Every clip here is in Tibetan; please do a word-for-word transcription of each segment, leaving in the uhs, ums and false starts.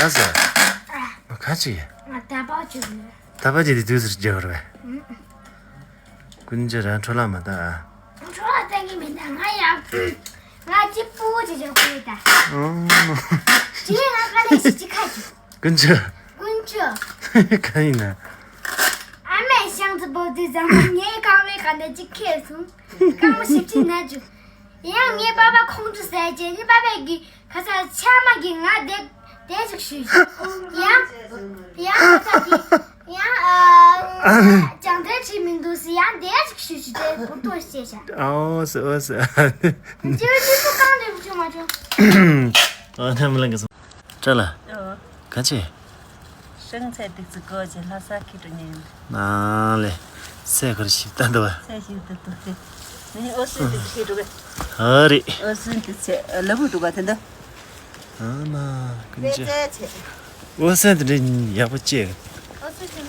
ཨ་ཟེ། ཁ་ཅིག་ང་ད་པ་ཅིག་ཡོད། ད་པ་ཅིག་དེ་དུས་སུ་རྒྱག་རེད་པས། ཀུན་སྤྱོད་རང་འཕྲོ་བརླག་མ་བཏང་ཨ། འཕྲོ་བརླག་བཏང་གི་མིན་ད། ང་ཡང་ང་གཅིག་པུ་ཅིག་བྱེད་དགོས་ད། ཨོ། དེ་ང་དཀའ་ལས་ཤིག་ཅིག་ཁ་ཅིག་ཀུན་སྤྱོད། ཀུན་སྤྱོད། གང་ཡིན་ན། ཨ་མས་ཤང་ཙི་པོ་དུས་ཙམ་པ་ངའི་རྐང་པའི་སྒང་ནས་ཅིག་ཁེལ་སོང་། རྐང་པ་ཞིབ་ཅིག་ན་རྒྱུ། ཡང་ངའི་པ་ཕ་ཁོང་ཁྲོ་ཟ་བྱས་ནི་པ་ཕས་ཀྱི་ཁ་ས་ཆ་མ་གི་ང་དེ་དེ་ཅིག་ཞུས་ཤིག་ཡང་ཡང་ཁ་ས་གི་ཡང་ཨ་ཅང་དེ་བྲིས་མི་འདུག་སི་ཡང་དེ་ཅིག་ཞུས་ཤིག་དེ་བུ་ཏོ་ཤེས་ཤག་ཨོ་སི་ཨོ་སི། ཅི་ཅི་སུ་གང་དེ་བྱུང་མ་བྱུང་། ཨ་ཐེམ་ལང་གི་སོང་། ཅ་ལགས། ཨོ། ག་ཅི། ཧྲེང་ཚའི་ཏིག་ཙི་གོ་ཅེ་ལྷ་ས་ཁི་ཏུ་ཉན། ནང་ལེ། སེ་ཁར་ཞིབ་ལྟ་འདུག་བ། སེ་ཞིབ་ལྟ་འདུག་སེ། ནི་ཨོ་སི་ཏིག་ཁི་ཏུ་ག་ཨ་རེ། ཨོ་སི་ཏིག་ཚེ་ལ་བུ་འདུག་ག་དེ་འདུག་ཨ་མ། ཀུན་ཚེ་ཚེ་ཚེ། ཨོ་སེ་དེ་འདྲ་ཡག་པོ་བཅས། ཨོ་སི་ཏིག་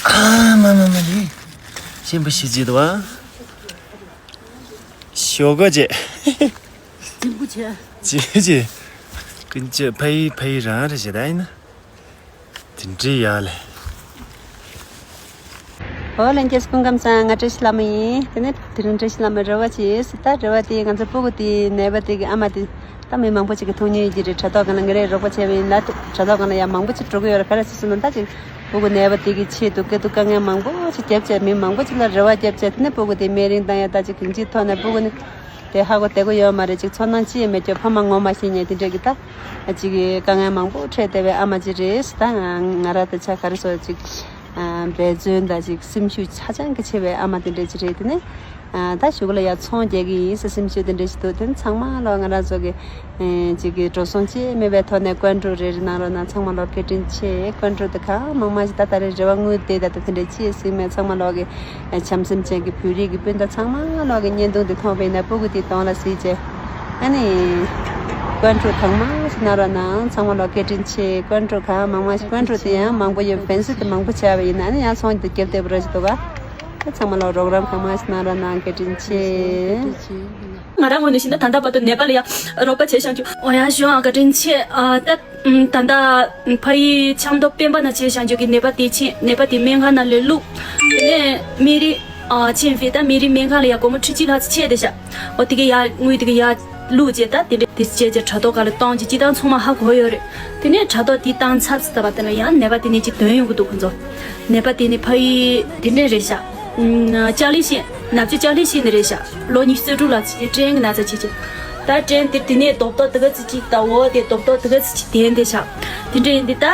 ཨ་མ་མ་མ་ལེ། ཤིན་པོ་ཤི་ཅི་འདུག་བ། ཞོགས་ག་བཅས། ཅི་ཅི། ཀུན་སྤྱོད་ཕ་ཡི་ཕ་ཡི་རང་རེད་ཞེ་ད་ཡིན་ན། དེ་འདྲའི་ཡག་ལས། ཨོ་ལྷན་རྒྱས་སྐུ་ཁམས་བཟང་། ང་བཀྲ་ཤིས་ལྷ་མོ་ཡིན། དེ་ནས་དེ་རིང་བཀྲ་ཤིས་ལྷ་མོ་རེ་བ་བྱེད་ཟེར། ད་རེ་བ་དེ་ང་ཚོ་སྤུ་གུ་དེའི་ནད་པ་དེ་གི་ཨ་མ་དེ་ད་མི་མང་པོ་ཅིག་གི་ཐུག་མྱོང་ཡོད་ཀྱི་རེད། དྲ་ཐོག་སྒང་ལ་ངས་རེད་རོགས་པ་བྱས་པ་ཡིན་ན། དྲ་ཐོག་སྒང་ལ་ཡང་མང་པོ་ཅིག་འགྲོ་གི་ཡོད་རེད། ག་རེ་ཟེར་སོང་ན་ད་ཅིག་སྤུ་གུ་ནད་པ་དེ་གི་ཆེད་དུ་སྐད་དུ་དཀའ་ངལ་མང་པོ་ཅིག་བརྒྱབ་བྱས། མི་མང་པོ་ཅིག་ལ་རེ་བ་བརྒྱབ་བྱས། དེ་ནས་སྤུ་གུ་དེ་སྨན་རིན་བཏང་ཡ་ད་ཅིག་གང་ཅིའི་ཐོག་ནས་སྤུ་གུ་ནི། དེ་ཧ་གོ་བདེ་གོ་ཡོད་མ་རེད། ཅིག་ཚོར་སྣང་ཅི་ཡང་མེད་ཀྱང་ཕ་མ་ངོ་མ་ཤེས་མཁན་དེ་འདྲས་ཀྱི་ད་ཅིག་དཀའ་ངལ་མང་པོ་འཕྲད་བསྡད་པའི་ཨ་མ་ཅིག་རེད། ད་ང་རང་དང་ཆ་ག་རེ་ཟེར་ཅིག་འབད་བརྩོན་དང་ཅིག་སེམས་ཤུགས་ཧ་ཅང་གི་ཆེ་བའི་ཨ་མ་དེ་འདྲས་ཅིག་རེད། དེ་ནས་ད་གཞུག་ལ་ཡང་ཚོང་རྒྱག་གི་ཡིན་ཟེར་སེམས་ཤུགས་དེ་འདྲས་ཞིག་འདུག་དེ་ནས་ཚང་མ་ལོག་ང་རང་ཚོ་གི་ཅིག་གི་འགྲོ་སོང་ཅི་མེད་པའི་ཐོག་ནས་ཀོན་ཀྲུ་རེ་རེ་གནང་རོགས་གནང་། ཚང་མ་ལོག་བཀའ་དྲིན་ཆེ། ཀོན་ཀྲུ་དེ་གང་མང་མང་ཞིག་ད་ད་རེས་རེ་བ་དངུལ་དེ་ད་ད་དེ་འདྲས་ཅི་ཟིག་མེད། ཚང་མ་ལོག་གི་བྱམས་སེམས་ཅན་གྱི་བོད་རིགས་ཀྱི་སྤུན་ཟླ་ཚང་མ་ལོག་གི་བརྙན་ཐུང་འདི་མཐོང་བས་ན་སྤུ་གུ་དེའི་གདོང་ལ་གཟིགས་བྱས། ཨ་ནི། ཀོན་ཀྲུ་གང་མང་ཞིག་གནང་རོགས་གནང་། ཚང་མ་ལོག་བཀའ་དྲིན་ཆེ། ཀོན་ཀྲུ་གང་མང་མང་ཞིག་ཀོན་ཀྲུ་དེ་ཡང་མང་པོ་ཡོད། ཕན་སི་དེ་མང་པོ་བྱས་པ་ཡིན་ན་ཨ་ནི་ཡང་ཚོང་དེ་རྒྱབ་བསྡད་པ་ར་ཞིག་འདུག་ག་ཨ་ཚང་མ་ལོག་རོགས་རམ་གང་མང་ཞིག་གནང་རོགས་གནང་། བཀའ་དྲིན་ཆེ། ང་རང་ངོས་ནས་བཤད་ན་ད་ལྟ་བར་དུ་ནད་པ་ལ་ཡང་རོགས་པ་བྱས་བཞག་རྒྱུ། འོ་ཡ་ཞུ་ཨ་བཀའ་དྲིན་ཆེ། ཨ་ད། ད་ལྟ་ཕ་ཡུལ་ཆབ་མདོ་སྤེན་པ་ན་བྱས་བཞག་རྒྱུ་གི་ནད་པ་དེ་ཕྱིན། ནད་པ་དེ་སྨན་ཁང་ནང་ལ་བླུགས། དེ་ནས་སྨན་རིན་ཨ་ཕྱིན་ཕི་ད་སྨན་རིན་སྨན་ཁང་ལ་ཡ་སྒོར་མོ་ཁྲི་གཅིག་ལྷག་ཙམ་ཆད་བསྡད་ཤག་འོ་དེ་གི་ཡ་དངུལ་དེ་གི་ཡ་བླུགས་བྱས། ད་དེ་འདྲ་དེ་བྱས་བྱས་དྲ་ཐོག་སྒང་ལ་གཏོང་བྱས། སྤྱིར་བཏང་ཚང་མ་ཧ་གོ་ཡོད་རེད། དེ་ནས་དྲ་ཐོག་དེ་བཏང་ཚར་ཙམ་ད་བར་དེ་ལ་ཡང་ནད་པ་དེ་ནས་ཅིག་ཐོན་ཡོང་གི་འདུག་ཁོང་ཚོ་ནད་པ་དེ་ནི་ཕ་ཡུལ་དེ་འདྲས་རེད་ཤག་ཨུམ། ལྕགས་ལི་ཤིང་། ནབ་ཆུ་ལྕགས་ལི་ཤིང་ནས་རེད་ཤག་ལོ་ཉི་ཤུ་རྩ་དྲུག་ལ་ཅིག་སྐྲན་གྱི་ན་ཚ་བྱེད་ཅིག་ད་སྐྲན་དེ་དེ་ནས་རྡོབ་རྡོབ་དེ་ག་ཚོད་ཅིག་ད་འོ་དེ་རྡོབ་རྡོབ་དེ་ག་ཚོད་ཅིག་དེ་འདི་ཤག་དེ་འདྲ་ཡིན་དེ་ད་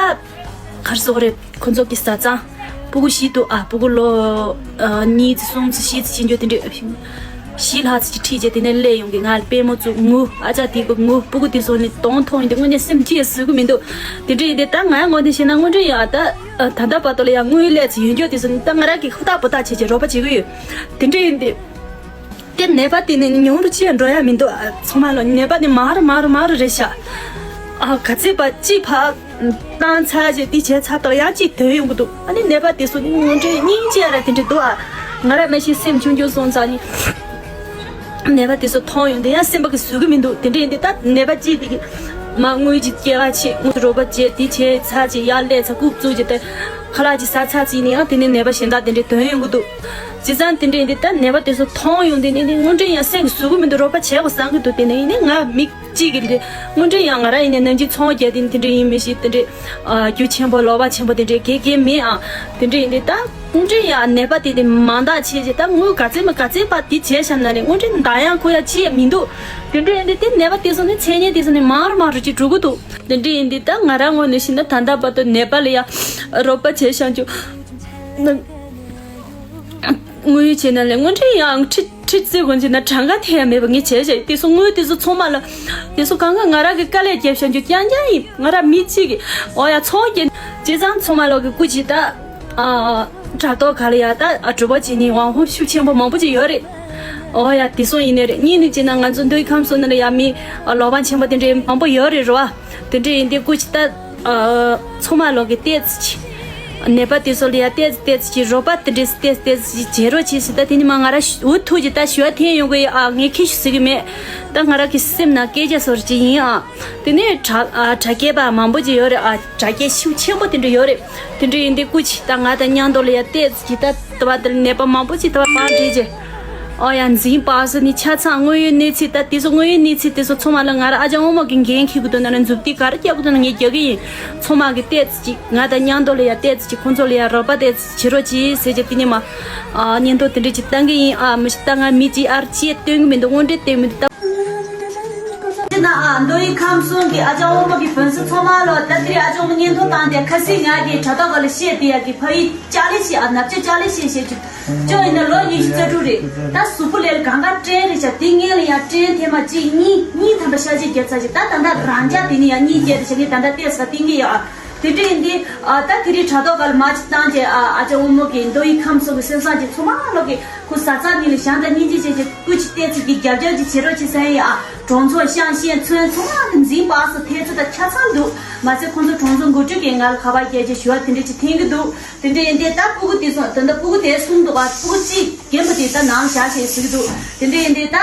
གར་སོག་རེད། ཁོ་ཚོ་གི་བཟའ་ཚང་སྤུ་གུ་བཞི་འདུག་ཨ་སྤུ་གུ་ལོ་ཨ་གཉིས་ཙམ་གསུམ་ཙམ་བཞི་ཙམ་ཕྱིན་རྒྱུ་དེ་འདྲ་བཞི་ལྷག་ཙམ་ཅིག་ཁྲིད་བྱས་དེ་ནས་སླེབས་ཡོང་གི་ང་པུས་མོ་བཙུགས་ངུ། ཨ་ཅག་དེ་གི་ངུ། སྤུ་གུ་དེ་ཚོ་ནི་གདོང་མཐོང་ཡིན་དེ་དངོས་གནས་སེམས་ཅི་ཡང་བཟོད་གི་མི་འདུག་དེ་འདྲ་ཡིན་དེ་ད་ང་ཡང་ངོ་དེ་བཤད་ན་དངོས་འབྲེལ་ཡང་ད། ད་ལྟ་བར་དུ་ལ་ཡང་དངུལ་ལས་ཚེ་ཡོད་རྒྱུ་དེ་ཚོ་ནི་ད་ང་རང་གིས་ཧུར་ཐག་འབད་ཐག་བྱས་བྱས་རོགས་པ་བྱེད་ཀྱི་ཡོད། དེ་འདྲ་ཡིན་དེ། དེ་ནད་པ་དེ་ནི་ཉུང་རུ་ཅི་ཡང་འགྲོ་ཡ་མི་འདུག་ཨ་ཚང་མ་ལོ་ནད་པ་དེ་མང་རུ་མང་རུ་མང་རུ་རེད་ཤག་ཨ་ག་ཚོད་པ་ཅིག་ཕར་བཏང་ཚར་རྗེས་དེ་བྱས་ཚར་དང་ཡང་ཅིག་ཐོན་ཡོང་གི་འདུག་ཨ་ནི་ནད་པ་དེ་ཚོ་ནི་དངོས་འབྲེལ་སྙིང་རྗེ་ར་དེ་འདྲ་འདུག་ཨ་ང་རང་མ་གཞི་སེམས་ཆུང་ཆུང་སོང་ཙང་ནི། ནད་པ་དེ་ཚོ་མཐོང་ཡོང་དེ་ཡང་སེམས་པ་གི་བཟོད་གི་མི་འདུག་དེ་འདྲ་ཡིན་དེ་ད་ནད་པ་གཅིག་དེ་གི་མ་དངུལ་གྱི་སྐྱེལ་བ་ཆེད་དངུལ་རོགས་པ་བྱས་དེ་བྱས་ཚར་ཅིག་ཡར་སླེབས་ཚར་རྐུབ་བཙུགས་ཀྱི་དེ་ཁ་ལག་ཅིག་ཟ་ཚར་ཅིག་ནི་ཡང་དེ་ནས་ནད་པ་གཞན་དག་དེ་འདྲ་ཐོན་ཡོང་གི་འདུག་བྱས་ཙང་དེ་འདྲ་ཡིན་དེ་ད་ནད་པ་དེ་ཚོ་མཐོང་ཡོང་དེ་ནི་ནི་དངོས་འབྲེལ་ཡང་སེམས་གི་བཟོད་གི་མི་འདུག་རོགས་པ་བྱས་དགོས་བསམ་གི་འདུག་དེ་ནས་ཡིན་ནི་ང་མི་གཅིག་གི་དངོས་འབྲེལ་ཡང་ང་རང་ཡིན་ནི་ནམ་རྒྱུན་ཚོང་རྒྱག་དེ་ནི་དེ་འདྲ་ཡིན་མི་ཤེས་དེ་འདྲ་རྒྱུ་ཆེན་པོ་ལོག་པ་ཆེན་པོ་དེ་འདྲ་གེ་གེ་མེད་ཨ། དེ་འདྲ་ཡིན་དེ་ད། དངོས་འབྲེལ་ཡང་ནད་པ་དེ་དེ་མང་དག་བྱས་རྗེས་ད་དངུལ་ག་ཚད་མ་ག་ཚད་པ་དེ་བྱས་བཞག་ན་རེད། དངོས་འབྲེལ་འདང་ཡང་ཁོ་ཡ་ཅི་ཡང་མི་འདུག་དེ་འདྲ་ཡིན་དེ་དེ་ནད་པ་དེ་ཚོ་ནི་མཚན་སྙན་དེ་ཚོ་ནི་མང་རུ་མང་རུ་ཅིག་འགྲོ་གི་འདུག་དེ་འདྲ་ཡིན་དེ་ད་ང་རང་ངོས་ནས་བཤད་ན་ད་ལྟ་བར་དུ་ནད་པ་ལ་ཡ་རོགས་པ་བྱས་བཞག་རྒྱུ་ན་དངུལ་བྱས་ན་ལས་དངོས་འབྲེལ་ཡང་ཁྲི་ཁྲི་བརྩི་དགོས་ཀྱི་ན་གྲངས་ཀ་དེ་ཡང་མེད་པ་ངས་བྱས་བཞག་དེ་ཚོ་དངུལ་དེ་ཚོ་ཚང་མ་ལ་དེ་ཚོ་གང་ག་ང་རང་གི་དཀའ་ལས་བརྒྱབ་བཞག་རྒྱུ་རྐྱང་རྐྱང་ཡིན། ང་རང་མི་གཅིག་གི་འོ་ཡ་ཚོང་རྒྱག་བྱས་ཙང་ཚང་མ་ལོག་གི་སྐུ་མཁྱེན་ད། ཨ། དྲ་ཐོག་ག་ལ་ཡ་ད་ཨ་གྲོས་པ་བྱེད་ནི་དབང་ཧོ་ཤུགས་ཆེན་པོ་མང་པོ་ཅིག་ཡོད་རེད། ཨོ་ཡ་དེ་སོང་ཡིན་ནི་རེད། གཉིས་ནི་བྱས་ན་ང་ཚོ་མདོ་ཁམས་སོགས་ནང་ལ་ཡ་མི་ཨ་ལོ་པ་ཆེན་པོ་དེ་འདྲའི་མང་པོ་ཡོད་རེད་རོ། དེ་འདྲ་ཡིན་དུས་སྐུ་མཁྱེན་ད་ཨ་ཚང་མ་ལོག་གི་ཏོག་ཙམ་ ནད་པ་དེ་ཚོ་ལ་ཡ་ཏོག་ཙམ་ཏོག་ཙམ་ཅིག་རོགས་པ་དེ་འདྲས་ཏོག་ཙམ་ཏོག་ཙམ་ཅིག་བྱེད་རོགས་བྱེད་ཟེར། ད་དེ་ནི་མ་ང་ར་འུ་ཐུག་ཅིག་ད་ཞུ་བ་འཐེན་ཡོང་གི་ཡོད་ཨ། ངས་ཁྱི་ཤུ་ཟེར་གི་མེད། ད་ང་ར་གི་སེམས་ནང་སྐད་ཆ་བཟོ་འདྲ་ཅིག་ཡིན་ཨ། དེ་ནས་དྲ་ཨ་དྲ་རྒྱའི་པ་མང་པོ་ཅིག་ཡོད་རེད་ཨ། དྲ་རྒྱའི་ཤུགས་ཆེན་པོ་དེ་འདྲ་ཡོད་རེད། དེ་འདྲ་ཡིན་དུས་སྐུ་མཁྱེན་ད་ང་དང་མཉམ་དུ་ལ་ཡ་ཏོག་ཙམ་ཅིག་ད་ད་བ་དེ་ནད་པ་མང་པོ་ཅིག་ད་བ་པང་བྲིས་རྗེས། ཨོ་ཡ་འཛིན་པ་སོ་ནི་ཆ་ཚང་དངོས་ཡོད་གནས་ཚུལ་ད་དེ་ཚོ་དངོས་ཡོད་གནས་ཚུལ་དེ་ཚོ་ཚང་མ་ལ་ང་ར་ཨ་ཅག་དབང་མོ་གི་འགན་འཁྱེར་གི་འདུག་ན་ནི་མཛུབ་ཐེལ་ག་རེ་རྒྱག་གི་འདུག་ན་ངས་རྒྱག་གི་ཡིན། ཚང་མ་གི་ཏོག་ཙམ་ཅིག་ང་དང་མཉམ་དུ་ལ་ཡ་ཏོག་ཙམ་ཅིག་ཁོང་ཚོ་ལ་ཡ་རོགས་པ་ཏོག་ཙམ་བྱེད་རོགས་གྱིས་ཟེར་གྱི་དེ་ནས་མ་ཨ་སྙན་ཐོ་དེ་འདྲ་ཅིག་བཏང་གི་ཡིན་ཨ། མི་ཤི་ད་ང་མི་ཅིག་ཨར་ཅིག་སྟོན་གི་མི་འདུག་དངོས་འབྲེལ་སྟོན་མི་འདུག་ད། དེ་ན་ཨ་མདོ་དབུས་ཁམས་གསུམ་གི་ཨ་ཅག་དབང་མོ་གི་བོན་སྲིད་ཚང་མ་ལ་ད་དེ་རིང་ཨ་ཅག་དབང་མོ་སྙན་ཐོ་བཏང་སྟེ་ཁ་སང་ང་གི་དྲ་ཐོག་ག་ལ་བཤད་དེ་ཡ་གི་ཕ་ཡུལ་ཅག་ལེ་ཤི་ཨ་ནབ་ཅག་ཅག་ལེ་ཤི་བཤད་ཅིག་ཅོ་ཡིན་ན་ལོ་ཉི་ཤུ་རྩ་དྲུག་རེད། ད་གཟུགས་པོ་ལས་གང་ག་སྐྲན་རེད་ཤག་དེ་སྔོན་ལ་ཡང་སྐྲན་ཐེངས་མ་གཅིག་གཉིས་གཉིས་ཐམ་པ་ཤ་ཆད་བརྒྱབ་ཚར་ཤག་ད་ད་ལྟ་རང་འཇགས་དེ་ནི་ཡང་གཉིས་བརྒྱབ་རེད་ཤག་ངས་ད་ལྟ་ཏོག་ཙམ་བསྟན་གྱི་ཡོད་ཨ། དེ་འདྲ་ཡིན་དུས་ཨ་ད་དེ་རིང་དྲ་ཐོག་ག་ལ་མར་ཅིག་བཏང་རྗེས་ཨ་ཨ་ཅག་དབང་མོ་གི་མདོ་དབུས་ཁམས་གསུམ་གི་སེམས་བཟང་ཅིག་ཚང་མ་ལོག་གི་ཁོ་བཟའ་ཚང་གཉིས་ལ་ཞང་དང་སྙིང་རྗེ་བྱས་ཤིག་སྐུ་མཁྱེན་ཏོག་ཙམ་གྱི་རྒྱབ་སྐྱོར་ཅིག་བྱེད་རོགས་བྱེད་ཟེར་ཡིན་ཨ། གྲོང་ཚོ་ཤང་ཤེས་ཚུན་ཚང་མ་གི་འཛིན་པ་སོ་ཐེ་ཚོ་དང་ཆ་ཚང་འདུག་མ་ཟད་ཁོང་ཚོ་གྲོང་ཚོ་འགོ་ཁྲིད་ཀྱིས་ང་ལ་ཁ་པར་བརྒྱབ་རྗེས་ཞུ་བ་དེ་འདྲ་ཅིག་འཐེན་གྱི་འདུག་དེ་འདྲ་ཡིན་དུས་ད་སྤུ་གུ་དེ་ཚོ་ད་ལྟ་སྤུ་གུ་དེ་གསུམ་འདུག་ཨ། སྤུ་གུ་གཅིག་རྒན་པ་དེ་ད་ནང་བཞག་ཤེས་ཟེར་གྱི་འདུག་དེ་འདྲ་ཡིན་དུས་ད་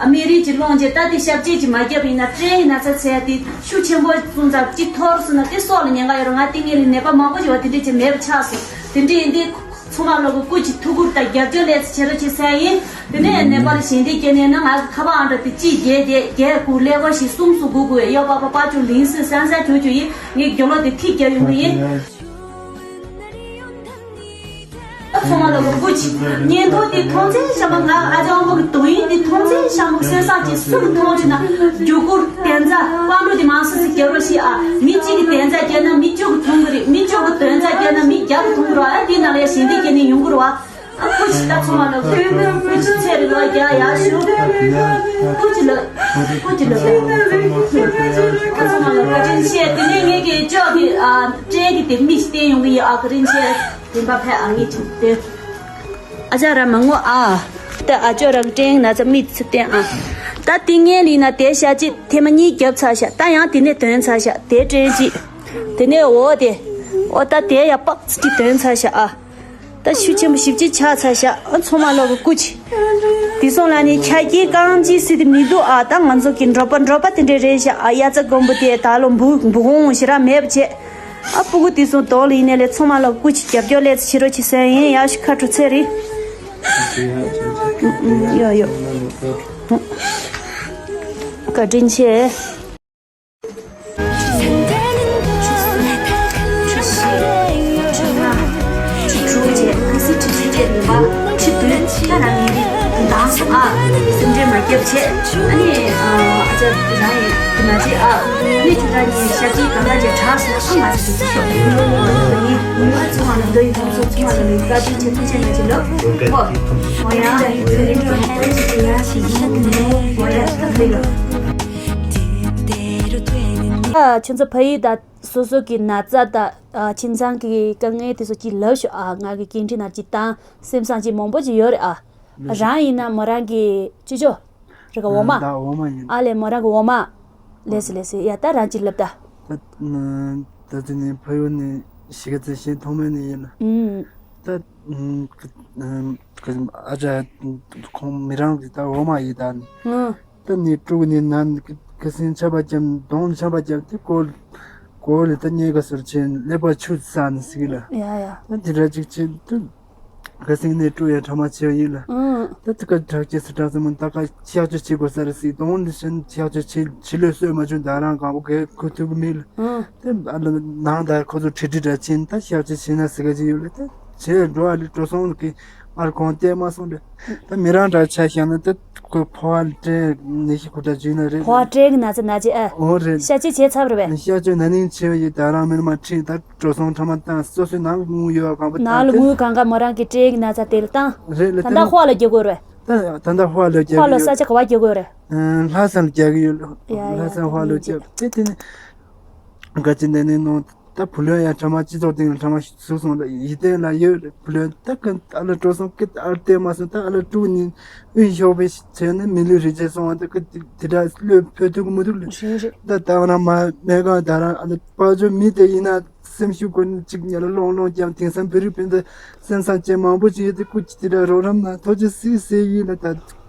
སྨན་རིན་ཅིག་སློང་རྗེས་ད་དེ་ཞབས་རྗེས་ཅིག་མ་བརྒྱབ་པ་ཡིན་ན་སྐྲན་ཡིན་ན་ཚ་ཚད་དེ་ཤུགས་ཆེན་པོ་སོང་ཙང་གཅིག་འཐོར་སོང་ན་དེ་སྲོག་ལ་ཉེན་ཁ་ཡོད་རུང་ང་དེ་སྔོན་ལ་ནད་པ་མང་པོ་ཞིག་བ་དེ་འདྲ་ཅིག་མེད་པ་ཆགས་སོང་། དེ་འདྲ་ཡིན་དུས་ཚང་མ་ལོག་གི་སྐུ་མཁྱེན་ཐུགས་ཁུར་དང་རྒྱབ་སྐྱོར་ལས་བྱེད་རོགས་བྱེད་ཟེར་ཡིན། དེ་ནས་ནད་པ་ལ་ཞལ་འདེབས་སྐྱེལ་ནས་ན་ང་གི་ཁ་པར་ཨང་གྲངས་དེ་གཅིག་བརྒྱད་བརྒྱད་བརྒྱད་དགུ་ཀླད་ཀོར་བཞི་གསུམ་གསུམ་དགུ་དགུ་ཡོད་པ་པ་པ་ཅུ་ལིང་སི་སན་སན་ཅུ་ཅུ་ཡིན། ངས་རྒྱབ་ལོག་དེ་ཐིག་རྒྱབ་ཡོང་གི་ཡིན། ཚང་མ་ལ་སྐུ་མཁྱེན་སྙན་ཐོ་དེ་མཐོང་ཚེ་ཤ་མ་ང་ཨ་ཅག་དབང་མོ་གི་དོན་ཡིན་དེ་མཐོང་ཚེ་ཤ་མ་སེམས་བཟང་ཅིག་སུ་གི་མཐོང་ཅིག་ན་རྒྱུ་སྐུར་དན་རྩ་དཔལ་འབྲུ་དེ་མང་སུ་སུ་རྒྱབ་རོགས་ཤིག་ཨ། མི་གཅིག་གི་དན་རྩ་རྒྱབ་ན་མི་བཅུ་གི་མཐོང་གི་རེད། མི་བཅུ་གི་དན་རྩ་རྒྱབ་ན་མི་བརྒྱ་གི་མཐོང་གི་རེད་བ། ཨ་དེ་ནང་ལ་ཡ་ཞལ་འདེབས་སྐྱེལ་ནས་ཡོང་གི་རེད་བ། ཨ་སྐུ་མཁྱེན་ད་ཚང་མ་ལ་སྐུ་མཁྱེན་ཚེ་རིང་ལོ་བརྒྱ་ཡར་ཞུ། སྐུ་མཁྱེན་ལ་སྐུ་མཁྱེན་ལ་ཚང་མ་ལ་བཀའ་དྲིན་ཆེ། དེ་ནས་ངེད་ཀྱི་ཅོག་གི་ཨ་སྐྲན་གྱི་དེ་མིག་བསྟན་ཡོང་གི་ཡིན་ཨ། བཀའ་དྲིན་ཆེ། བདེན་པ་ཕེབས་ཨ་ངེད་ཀྱི་དེ། ཨ་ཅག་ར་མ་ངོ་ཨ། ད་ཨ་ཅག་ར་གི་སྐྲན་ན་ཚ་མིག་ཚུར་བསྟན་ཨ། ད་དེ་ངའི་ལི་ན་དེ་ཤ་གཅིག་ཐེངས་མ་གཉིས་བརྒྱབ་ཚར་ཤག་ད་ཡང་དེ་ནས་དོན་ཚར་ཤག་དེ་སྐྲན་གཅིག་དེ་ནས་འོ་དེ། འོ་ད་དེ་ཡ་པགས་ཚུར་གཅིག་དོན་ཚར་ཤག་ཨ། ད་ཤུགས་ཆེན་པོ་ཞིབ་ཅིག་ཆགས་ཚར་ཤག་ཨ་ཚང་མ་ལོག་གི་སྐུ་མཁྱེན། དེ་སོང་ལ་ནི་ཆ་རྐྱེན་གང་ཅི་སྲིད་དེ་མི་འདུག་ཨ། ད་ང་ཚོ་གི་འགྲོ་པ་འགྲོ་པ་དེ་འདྲས་རེད་ཤག་ཨ། ཡ་ཙ་མགོན་པོ་དེ་ད་ལོ་འབུ་འབུ་གོང་ཞེ་དྲག་མེད་པ་བྱས། ཨ་སྤུ་གུ་དེ་སོང་དོག་ལ་ཡིན་ནས་ལས་ཚང་མ་ལོག་སྐུ་མཁྱེན་རྒྱབ་སྐྱོར་ལས་ཚེ་རོགས་ཆེ་སོན་ཡིན་ཡ་ཤི་ཁ་དྲོ་ཚེ་རིང་། ཡོ་ཡོ། བཀའ་དྲིན་ཆེ། ཁྱོད་ཚོ་ཕ་ཡུལ་དང་སོ་སོ་གི་ན་ཚ་དང་ཁྱིམ་ཚང་གི་དཀའ་ངལ་དེ་ཚོ་ཅིག་ལབ་ཤོག་ཨ། ང་གི་སྐད་འཕྲིན་ནང་ཅིག་བཏང་། སེམས་བཟང་ཅིག་མང་པོ་ཅིག་ཡོད་རེད་ཨ། རང་ཡིན་ན་མོ་རང་གི་ཅི་ཅོ་རེ་ག་འོ་མ། ད་འོ་མ་ཡིན། ཨ་ལས་མོ་རང་གི་འོ་མ། ལེས་ལེས་ཡ་ད་རང་ཅིག་ལབ་ད། ད་ད་ཚེ་ནས་ཕ་ཡུལ་ནས་གཞིས་ཀ་རྩེ་ཞིང་ཐོག་མེད་ནས་ཡིན་ན། ད་ཨ་ཅག་ཁོང་མི་རང་གི་ད་འོ་མ་ཡིན་ད། ད་ནི་ཀྲུག་ནི་ནན་ཁ་སེང་ཆམ་པ་བརྒྱབ་གདོང་ཆམ་པ་བརྒྱབ་དེ་ཀོ་ཀོ་ལི་ད་རྙེད་ག་ཟུར་ཆེན་ཀླད་པ་ཆུ་ས་ནི་སི་གི་ལ། ཡ་ཡ། ད་དེ་འདྲ་ཅིག་ཆེན་དུ་ཁ་སེང་ནས་ཀྲུག་ཡ་ཁྲ་མ་ཆེ་བ་ཡིན་ལ། ད་དེ་ཀ་དྲག་ཆེ་སི་དྲག་ས་མོ་ད་ཀ་ཤག་ཆུ་ཆེ་གོ་ས་ར་སི་གདོང་ནི་ཆེན་ཤག་ཆུ་ཆེ་ཆེ་ལོས་སོས་མ་བྱུང་ད་རང་གང་པོ་གས་ཁུ་ཐུག་གི་མིན་ལ། དེ་ཨ་ལ་ནང་ད་ཁོ་ཚོ་ཁྲི་ཁྲི་འདྲ་ཆེན་ད་ཤག་ཆུ་ཆེ་ན་སི་ག་ཅི་ཡོད་ལ་དེ་ཆེ་འགྲོ་ཨ་ལི་འགྲོ་སོང་གི། ཨར་གོང་བལྟས་མ་སོང་རེད། ད་མི་རང་འདྲ་ཆ་བཞག་ན་ད་ཁོས་ཕོ་བ་སྤྲད་ནད་གཞི་ཁུ་ཁྲག་འཇུས་ན་རེད། ཕོ་བ་སྤྲད་གི་ན་ཚ་ན་ཚ་ཨ། འོ་རེད། ཤ་ཆེ་བྱས་ཚར་བ་རེད་པས། ཤ་ཆེ་ན་ནིང་ཆེ་བ་ཡི་ད་རང་མི་མ་ཁྲིད་ད་འགྲོ་སོང་ཁྲ་མ་བཏང་སོ་སོའི་ནང་ལ་དངུལ་ཡོད་གང་པོ་ནང་ལ་དངུལ་གང་ག་མོ་རང་གི་སྤྲད་གི་ན་ཚ་དེ་ལ་བཏང་། རེད་ལ་ད་ད་ཧོ་ལ་རྒྱག་དགོས་རེད། ད་ད་ད་ཧོ་ལ་རྒྱག་ཧོ་ལ་ས་ཆ་ག་བ་རྒྱག་དགོས་རེད། ལྷ་ས་ལ་རྒྱག་གི་ཡོད་ལ། ཡ་ཡ་ལྷ་ས་ཧོ་ལ་རྒྱག་དེ་དེ་ནི་ག་ཅི་འདི་ནི་ནོ། ད་བུ་ལོན་ཡང་ཕྲ་མ་སྤྱི་ཚོགས་སྟེང་ལ་ཕྲ་མ་ཞིག་ཟུག་སོང་ལ་ཡིད་བརྟན་ལ་ཡོད་རེད། བུ་ལོན་ད་ག་ཨ་ལ་སྤྲོ་སོང་ཀི་ཨ་ལ་བལྟས་མ་སོང་། ད་ཨ་ལ་དཀྲུག་ནི་དབུས་ཤོག་པའི་བྱས་ནས་མི་ལུས་རིན་ཆེན་སོང་བ་ད་ཀི་དེ་འདྲ་བློས་ཕོད་ཐུབ་ཀི་མི་འདུག་ལ། རེད་རེད། ད་ད་ང་རང་མ་མེད་གང་ད་རང་ཨ་ལ་དཔལ་འབྱོར་མི་དེ་ཡིན་ན་སེམས་ཤུགས་སྐོར་ནས་གཅིག་ཉལ་ལ་ལོང་ལོང་ཀྱང་དེང་སང་བོད་རིགས་སྤུན་ཟླ་སེམས་བཟང་ཅན་མང་པོ་ཅིག་ཡོད་དེ་སྐུ་མཁྱེན་དེ་འདྲ་རོགས་རམ་གནང་ཐུགས་རྗེ་གཟིགས་ཟེར་ཡིན་ལ། ད་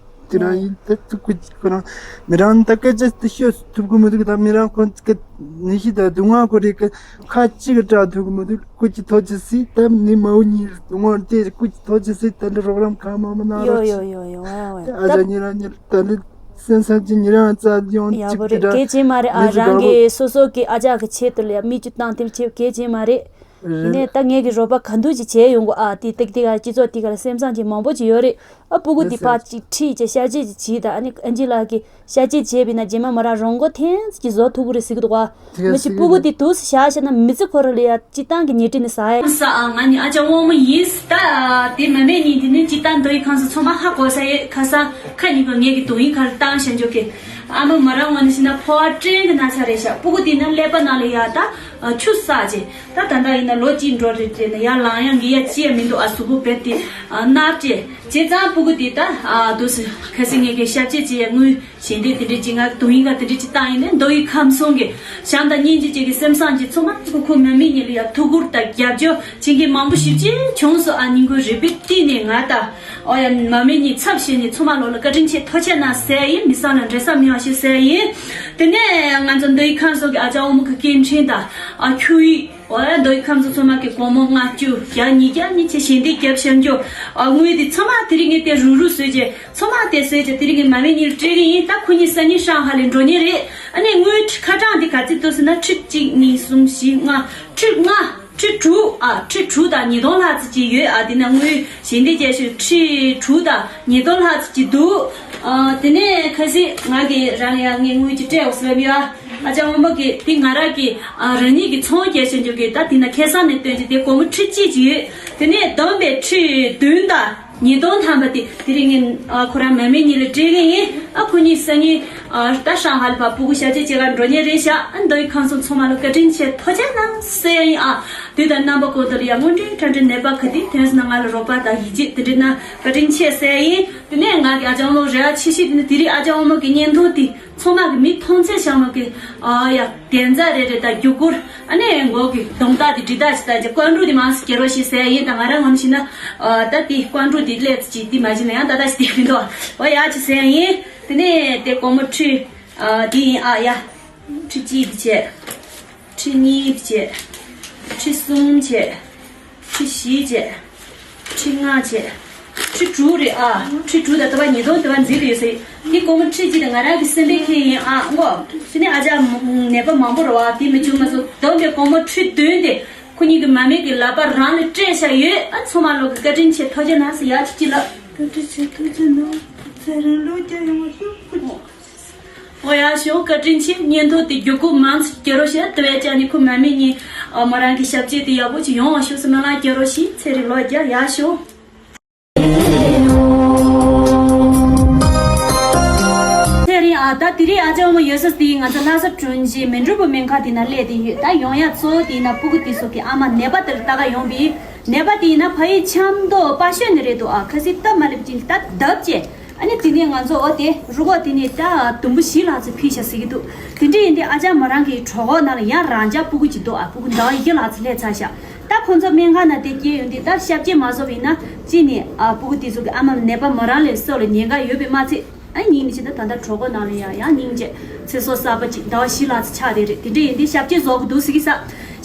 དེ་རང་ཡིན་ད་ཐུགས་ཁུ་ཁོ་རང་མི་རང་ད་སྐད་ཆ་དེ་ཤོད་ཐུབ་ཀི་མི་འདུག་ད་མི་རང་ཁོ་སྐད་ནི་ཤི་ད་སྡུག་བསྔལ་ཁོ་རེ་ཁ་ཁ་གཅིག་གི་སྐྲག་ཐུབ་ཀི་མི་འདུག་སྐུ་མཁྱེན་ཐུགས་རྗེ་གཟིགས། ད་ནི་མ་འུ་གཉིས་སྡུག་བསྔལ་དེ་སྐུ་མཁྱེན་ཐུགས་རྗེ་གཟིགས། ད་འདི་རོགས་རམ་གང་མང་མང་གནང་ཡོ་རོགས་ཡོ་གྱིས། ཡོ་ཡོ་ཝ་ཝ་ད་ཨ་ཅག་ད་ཉི་རང་ཉི་ད་ནི་སེམས་བཟང་ཅིག་ཉི་རང་རྩ་ཡོང་ཡག་ཅིག་པོ་དེ་རེད། འདྲ་གལ་ཆེན་མ་རེད་ཨ། མི་ཚོ་རང་དགའ་པོ་གི་སོ་སོ་གི་ཨ་ཅག་གི་ཆེད་དུ་ལ་ཡ་མི་བཅུ་བཏང་དེ་བྱེད་གལ་ཆེན་མ་རེད། ཡིན་ནའི་རེད། ད་ངེད་ཀྱི་རོགས་པ་ག་འདུག་ཅིག་བྱས་ཡོང་གོ་ཨ། དེ་ཏིག་ཏིག་ཨ་སྤྱི་ཚོགས་ཏིག་ལ་སེམས་བཟང་ཅིག་མང་པོ་ཅིག་ཡོད་རེད་ཨ། སྤུ་གུ་དེ་ཕར་ཅིག་ཁྲིད་ཅིག་ཤ་ཅེ་ཅིག་བྱིས་ད་ཨ་ནི་ཨན་ཇི་ལགས་ཀྱི་ཤ་ཅེ་བྱས་པས་ན་རྗེས་མ་མ་ར་རོང་མགོ་ཐེངས་ཅིག་བཟོ་ཐུབ་གི་རེད་ཟེར་གི་འདུག་ཨ། མི་ཅིག་སྤུ་གུ་དེ་དུས་སུ་བཞག་བཞག་ན་མི་ཚེ་ཁོ་ར་ལ་ཡ་སྤྱི་བཏང་གི་ཉལ་ཁྲི་ནི་ཟ་ཡ། ས་ཨ་ང་ནི་ཨ་ཅག་དབང་མོ་ཡིན། ད་དེ་མ་སྨད་གཉིས་དེ་ནི་སྤྱི་བཏང་མདོ་ཡི་ཁམས་སུ་ཚང་མ་ཧ་གོ་ས་ཡོད། ཁ་སང་ཁ་ཉིན་ག་ངེད་ཀྱི་དོ་ཡིན་ཁར་བཏང་བཞག་འཇོག་གི་ཨ་མ་མ་ར་ངོ་ནི་ཤི་ན་ཕོ་བ་སྐྲན་གི་ན་ཚ་རེད་ཤག་སྤུ་གུ་དེ་ན་ཀླད་པ་ནང་ལ་ཡ་ད་ཆུ་ཟག་ཅེ། ད་ད་ལྟ་ཡིན་ན་ལོ་གཅིག་འགྲོ་རེད་དྲན་ན་ཡར་ལངས་ཡག་གི་ཡ་ཅི་ཡ་མི་འདུག་ཨ། གཟུགས་པོ་རྦད་དེ་ཨ་མནར་ཅེ། བྱས་ཙང་སྤུ་གུ་དེ་ད་ཨ་དུ་སི་ཁ་སི་ངེད་ཀྱི་ཤ་ཅེ་ཅི་ཡ་དངུལ་ཞལ་འདེབས་དེ་འདྲ་ཅི་ང་དུང་ཡིན་ག་དེ་འདྲ་ཅི་བཏང་ཡིན་ནས་མདོ་ཡི་ཁམས་གསུམ་གྱི་བྱམས་དང་སྙིང་རྗེ་ཅན་གྱི་སེམས་བཟང་གྱི་ཚོགས་མ་ཁུ་ཁུ་མ་སྨད་གཉིས་ལ་ཡ་ཐུགས་ཁུར་དང་རྒྱབ་སྐྱོར་བྱེད་མཁན་མང་པོ་ཞིག་ཅིག་བྱུང་སོང་ཨ། སྙིང་ཁུ་རུས་པའི་གཏིང་ནས་ང་ད་ཨོ་ཡ་མ་སྨད་གཉིས་ཚབ་བྱས་ནས་ཚང་མ་ལོ་ལ་བཀའ་དྲིན་ཆེ་ཐུགས་རྗེ་གནང་ཟེར་ཡིན། མི་ཚང་ལ་འབྲེལ་ཟམ་མི་ཡོང་ཞིག་ཟེར་ཡིན། དེ་ནས་ང་ཚོ་མདོ་ཡི་ཁམས་གསུམ་གྱི་ཨ་ཅག་དབང་མོ་གི་སྐད་འཕྲིན་དང་ཨ་ཁྱུ་ཡིག་ཨོ་ཡ་མདོ་ཡི་ཁམས་སུ་ཚང་མ་གི་སྒོར་མོ་ལྔ་བཅུ་བརྒྱ་ཉིས་བརྒྱ་གཉིས་ཆེ་ཞལ་འདེབས་རྒྱབ་བཞག་འཇོག་ཨ་དངུལ་དེ་ཚང་མ་དེ་རིང་ངས་དེ་རུག་རུག་བཟོས་རྗེས་ཚང་མ་དེ་བཟོས་རྗེས་དེ་རིང་ངས་མ་སྨད་གཉིས་ལ་སྤྲད་གི་ཡིན། ད་ཁོ་གཉིས་སང་ཉིན་ཧྲང་ཧ་ལས་འགྲོ་ཉེ་རེད། ཨ་ནི་དངུལ་ཁྲི་ཁ་གྲངས་དེ་ག་ཚོད་འདུག་ཟེར་ན་ཁྲི་གཅིག་གཉིས་གསུམ་བཞི་ལྔ་ཁྲི་ལྔ་ཁྲི་དྲུག་ཨ་ཁྲི་དྲུག་དང་ཉིས་སྟོང་ལྷག་ཙམ་ཅིག་ཡོད་ཨ། དེ་ན་དངུལ་ཞལ་འདེབས་རྒྱབ་ཞུ་ཁྲི་དྲུག་དང་ཉིས་སྟོང་ལྷག་ཙམ་ཅིག་འདུག་ཨ་དེ་ནས་ཁ་སང་ང་གི་རང་ཡང་ངས་དངུལ་ཅིག་སྤྲད་འོང་ཟེར་ཡ། ཨ་ཅག་དབང་མོ་གིས་དེ་ང་རང་གི་ཨ་རང་ཉིད་ཀྱི་ཚོང་རྒྱག་བཞིན་འཇོག་གི་ད་དེ་ན་ཁ་སང་ནས་བཏོན་གྱི་དེ་སྒོར་མོ་ཁྲི་གཅིག་ཅིག་ཡོད། དེ་ནས་བསྡོམས་པས་ཁྲི་བདུན་དང་ཉིས་སྟོང་ཐམ་པ་དེ་དེ་རིང་ངས་ཨ་ཁོ་རང་མ་སྨད་གཉིས་ལ་སྤྲད་གི་ཡིན། ཨ་ཁོ་གཉིས་སང་ཉིན་ཨ་ད་ཧྲང་ཧ་ལ་བ་སྤུ་གུ་ཤ་ཅེ་ཅེ་ག་འགྲོ་ཉེ་རེད་ཤག་ཨ་མདོ་ཡི་ཁམས་གསུམ་ཚང་མ་ལ་བཀའ་དྲིན་ཆེ་ཐུགས་རྗེ་གནང་ཟེར་ཡ་ཡིན་ཨ། དུས་དང་རྣམ་པ་ཀུན་ཏུ་ལ་ཡ་དངོས་འབྲེལ་ཁྲ་འབྲེལ་ནད་པ་ག་དུས་ཐོན་སོང་ན་ང་ལ་རོགས་པ་དང་ཡིད་ཆེས་དེ་འདྲ་གནང་བཀའ་དྲིན་ཆེ་ཟེར་ཡ་ཡིན། དེ་ནས་ང་གི་ཨ་ཅག་དབང་མོ་རེ་བ་ཆེ་ཤོས་དེ་ནི་དེ་རིང་ཨ་ཅག་དབང་མོ་གི་བརྙན་ཐུང་དེ། ཚང་མ་གི་མི་མཐོང་ཚད་བྱ་མ་གི་ཨ་ཡ་གདན་རྩ་རེ་རེ་དང་རྒྱུ་སྐུར་ཨ་ནས་མགོ་གི་གདོང་རྟགས་དེ་འབྲི་རྟགས་ཅིག་ལྟ་རྒྱུ་ཀོན་ཀྲུ་དེ་མང་སེ་སྐྱེ་རོགས་ཞེས་ཟེར་ཡིན། ད་ང་རང་ངོ་ནས་བཤད་ན་ཨ་ད་དེ་ཀོན་ཀྲུ་དེ་ལས་ཅིག་དེ་མ་བྱིན་ན་ཡང་ད་ལྟ་ཞིག་དེ་མི་འདུག་ཨོ་ཡ་ཅིག་ཟེར་ཡིན། དེ་ནས་དེ་སྒོར་མོ་ཁྲི་ཨ་དེ་ཡིན་ཨ་ཡ་ཁྲི་གཅིག་དེ་བྱས། ཁྲི་གཉིས་བྱས། ཁྲི་གསུམ་བྱས། ཁྲི་བཞི་བྱས། ཁྲི་ལྔ་བྱས། ཁྲི་དྲུག་རེད་ཨ། ཁྲི་དྲུག་དང་ལྟ་བ་ཉིས་སྟོང་ལྟ་བ་འཛིན་དུ་ཡོད་ཟེར། འདི་སྒོར་མོ་ཁྲི་གཅིག་དང་ང་རང་གི་སེམས་པའི་ཁེ་ཡིན་ཨ་མགོ། དེ་ནས་ཨ་ཅག་ནད་པ་མང་པོ་རེད་བ་དེ་མི་བྱུང་མ་སོང་བསྡོམས་པས་སྒོར་མོ་ཁྲི་བདུན་དེ་ཁོ་གཉིས་ཀྱི་མ་སྨད་ཀྱི་ལག་པ་རང་ལ་སྤྲད་བཞག་ཡོད་ཨ། ཚང་མ་ལོག་གི་བཀའ་དྲིན་ཆེ་ཐུགས་རྗེ་གནང་ཟེར་ཡ་ཁྲི་གཅིག་ལ། བཀའ་དྲིན་ཆེ་ཐུགས་རྗེ་གནང་། ཚེ་རིང་ལོ་བརྒྱ་ཡོང་བ་ཤོག་ཨོ་ཡ་ཤོག་བཀའ་དྲིན་ཆེ། བརྙན་ཐུང་དེ་མགྱོགས་པོ་མང་ཙམ་སྐྱེལ་རོགས་བྱས། དེ་བས་ཀྱང་ནི་ཁོ་མ་སྨད་གཉིས་ཨ་མོ་རང་གི་ཞབས་རྗེས་དེ་ཡག་པོ་ཅིག་ཡོང་བ་ཤོག་ཟེར་སྨོན་ལམ་སྐྱེལ་རོགས་ཞེས་ཚེ་རིང་ལོ་བརྒྱ་ཡག་ཤོག་ཚེ་རིང་ཨ་ད་དེ་རིང་ཨ་ཅག་མོ་ཡོད་ས་དེ་ང་ཚོ་ལྷ་ས་དྲུང་ཆེ་མན་གྲུ་པ་སྨན་ཁང་དེ་ན་སླེབས་དེ་ཡོད། ད་ཡོང་ཡ་གཙོ་བོ་དེ་ན་སྤུ་གུ་དེ་ཚོ་གི་ཨ་མ་ནད་པ་དེར་ལྟ་ག་ཡོང་བའི་ནད་པ་དེ་ཡིན་ན་ཕ་ཡུལ་ཆབ་མདོ་དཔའ་ཤོད་ནས་རེད་འདུག་ཨ་ཁ་སི་སྟབས་མ་ལེགས་ཅིག་སྟབས་བརྡབ་བྱས། ཨ་ནི་དེ་ནས་ང་ཚོ་འོ་དེ་རུ་ཁག་དེ་ནས་ད་དུམ་བུ་བཞི་ལྷག་ཙམ་ཕུལ་བཞག་ཟེར་གྱི་འདུག་དེ་འདྲ་ཡིན་དུས་ཨ་ཅག་མོ་རང་གི་གྲོད་ཁོག་ནང་ལ་ཡང་རང་ཅག་སྤུ་གུ་ཅིག་འདུག་ཨ་སྤུ་གུ་ཟླ་བ་བཞི་ལྷག་ཙམ་སླེབས་ཚར་ཤག་ད་ཁོ་ཚོ་སྨན་ཁང་ནང་དེ་སྐྱེལ་ཡོང་དུས་ད་ཤ་བཅད་མ་བཟོ་བ་ཡིན་ན་གཅིག་ནས་ཨ་སྤུ་གུ་དེ་ཚོ་གི་ཨ་མ་ནད་པ་མོ་རང་ལས་སྲོག་ལ་ཉེན་ཁ་ཡོད་པས་མ་ཚད། ཨ་སྙིང་ནི་ཅི་ད་ད་ལྟ་གྲོད་ཁོག་ནང་ལ་ཡང་ཡང་སྙིང་རྗེ་ཚེ་སྲོག་གསར་པ་ཅིག་ཟླ་བ་བཞི་ལྷག་ཙམ་ཆགས་བསྡད་རེད། དེ་འདྲ་ཡིན་དུས་ཤ་བཅད་བཟོ་དགོས་འདུག་ཟེར་གྱི་ས།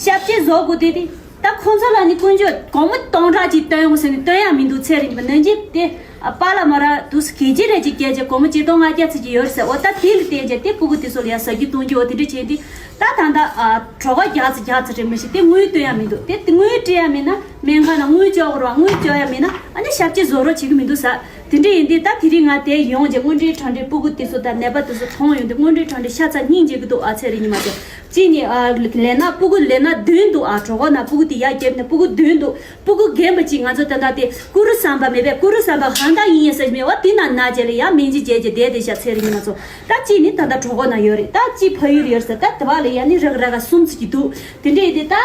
ཤ་བཅད་བཟོ་དགོས་དེ་དེ། ད་ཁོང་ཚོ་ལ་ནི་ཀུན་སྤྱོད་སྒོར་མོ་སྟོང་ཕྲག་ཅིག་བཏོན་ཡོང་ཟེར་ནས་བཏོན་ཡ་མི་འདུག་ཚེ་རིང་པ་ནང་ཅིག་དེ་ཨ་པཱ་ལགས་མོ་རང་དུས་སུ་གལ་ཆེ་རེད་ཅིག་སྐྱེལ་བྱས་སྒོར་མོ་ཆིག་སྟོང་ལྔ་བརྒྱ་ཙམ་ཅིག་ཡོད་རེད་ཟེར། འོ་ད་དེ་ལ་བརྟེན་བྱས་དེ་སྤུ་གུ་དེ་ཚོ་ལ་ཡ་ཟ་རྒྱུ་བཏུང་རྒྱུ་འོ་དེ་འདྲ་བྱས་དུས་ད་ད་ད་ཨ་གྲོད་ཁོག་རྒྱགས་ཚར་རྒྱགས་ཚར་རེད་མ་གཞི་དེ་དངུལ་བཏོན་ཡ་མི་འདུག་དེ་དེ་དངུལ་སྤྲད་ཡ་མིན་ན་སྨན་ཁང་ནང་དངུལ་བཅོལ་དགོས་རེད་བ། དངུལ་བཅོལ་ཡ་མིན་ན་ཨ་ནི་ཤ་བཅད་བཟོ་རོགས་བྱེད་ཀྱི་མི་འདུག་ཟེར། དེ་འདྲ་ཡིན་དུས་ད་དེ་རིང་ང་དེ་ཡོང་རྗེས་དངོས་འབྲེལ་དྲང་འབྲེལ་སྤུ་གུ་དེ་ཚོ་དང་ནད་པ་དེ་ཚོ་མཐོང་ཡོང་དུས་དངོས་འབྲེལ་དྲང་འབྲེལ་ཤ་ཚ་སྙིང་རྗེ་གི་འདུག་ཨ་ཚེ་རིང་ཉི་མ་ཚོ། གཅིག་ནི་ཨ་ལས་ན་སྤུ་གུ་ལས་ན་བདུན་འདུག་ཨ་གྲོད་ཁོག་ན་སྤུ་གུ་དེ་ཡར་བརྒྱབ་ནས་སྤུ་གུ་བདུན་འདུག་སྤུ་གུ་རྒན་པ་གཅིག་ང་ཚོ་ད་ལྟ་དེ་ཀུ་རུ་བསམ་པ་མེད་པས་ཀུ་རུ་བསམ་པ་གང་ལྟར་ཡིན་ཡིན་ཟེར་མེད་པ་དེ་ན་ན་བྱས་ལ་ཡང་སྨན་བཅོས་བྱས་རྗེས་བསྡད་བསྡད་ཤག་ཚེ་རིང་ཉི་མ་ཚོ། ད་གཅིག་ནི་ད་ལྟ་གྲོད་ཁོག་ན་ཡོད་རེད། ད་གཅིག་ཕ་ཡུལ་ཡོད་ཟེར། ད་དེ་བ་ལ་ཡང་ནི་རག་རག་ག་གསུམ་ཙམ་གྱི་འདུག་དེ་འདྲ་ཡིན་དུས་ད་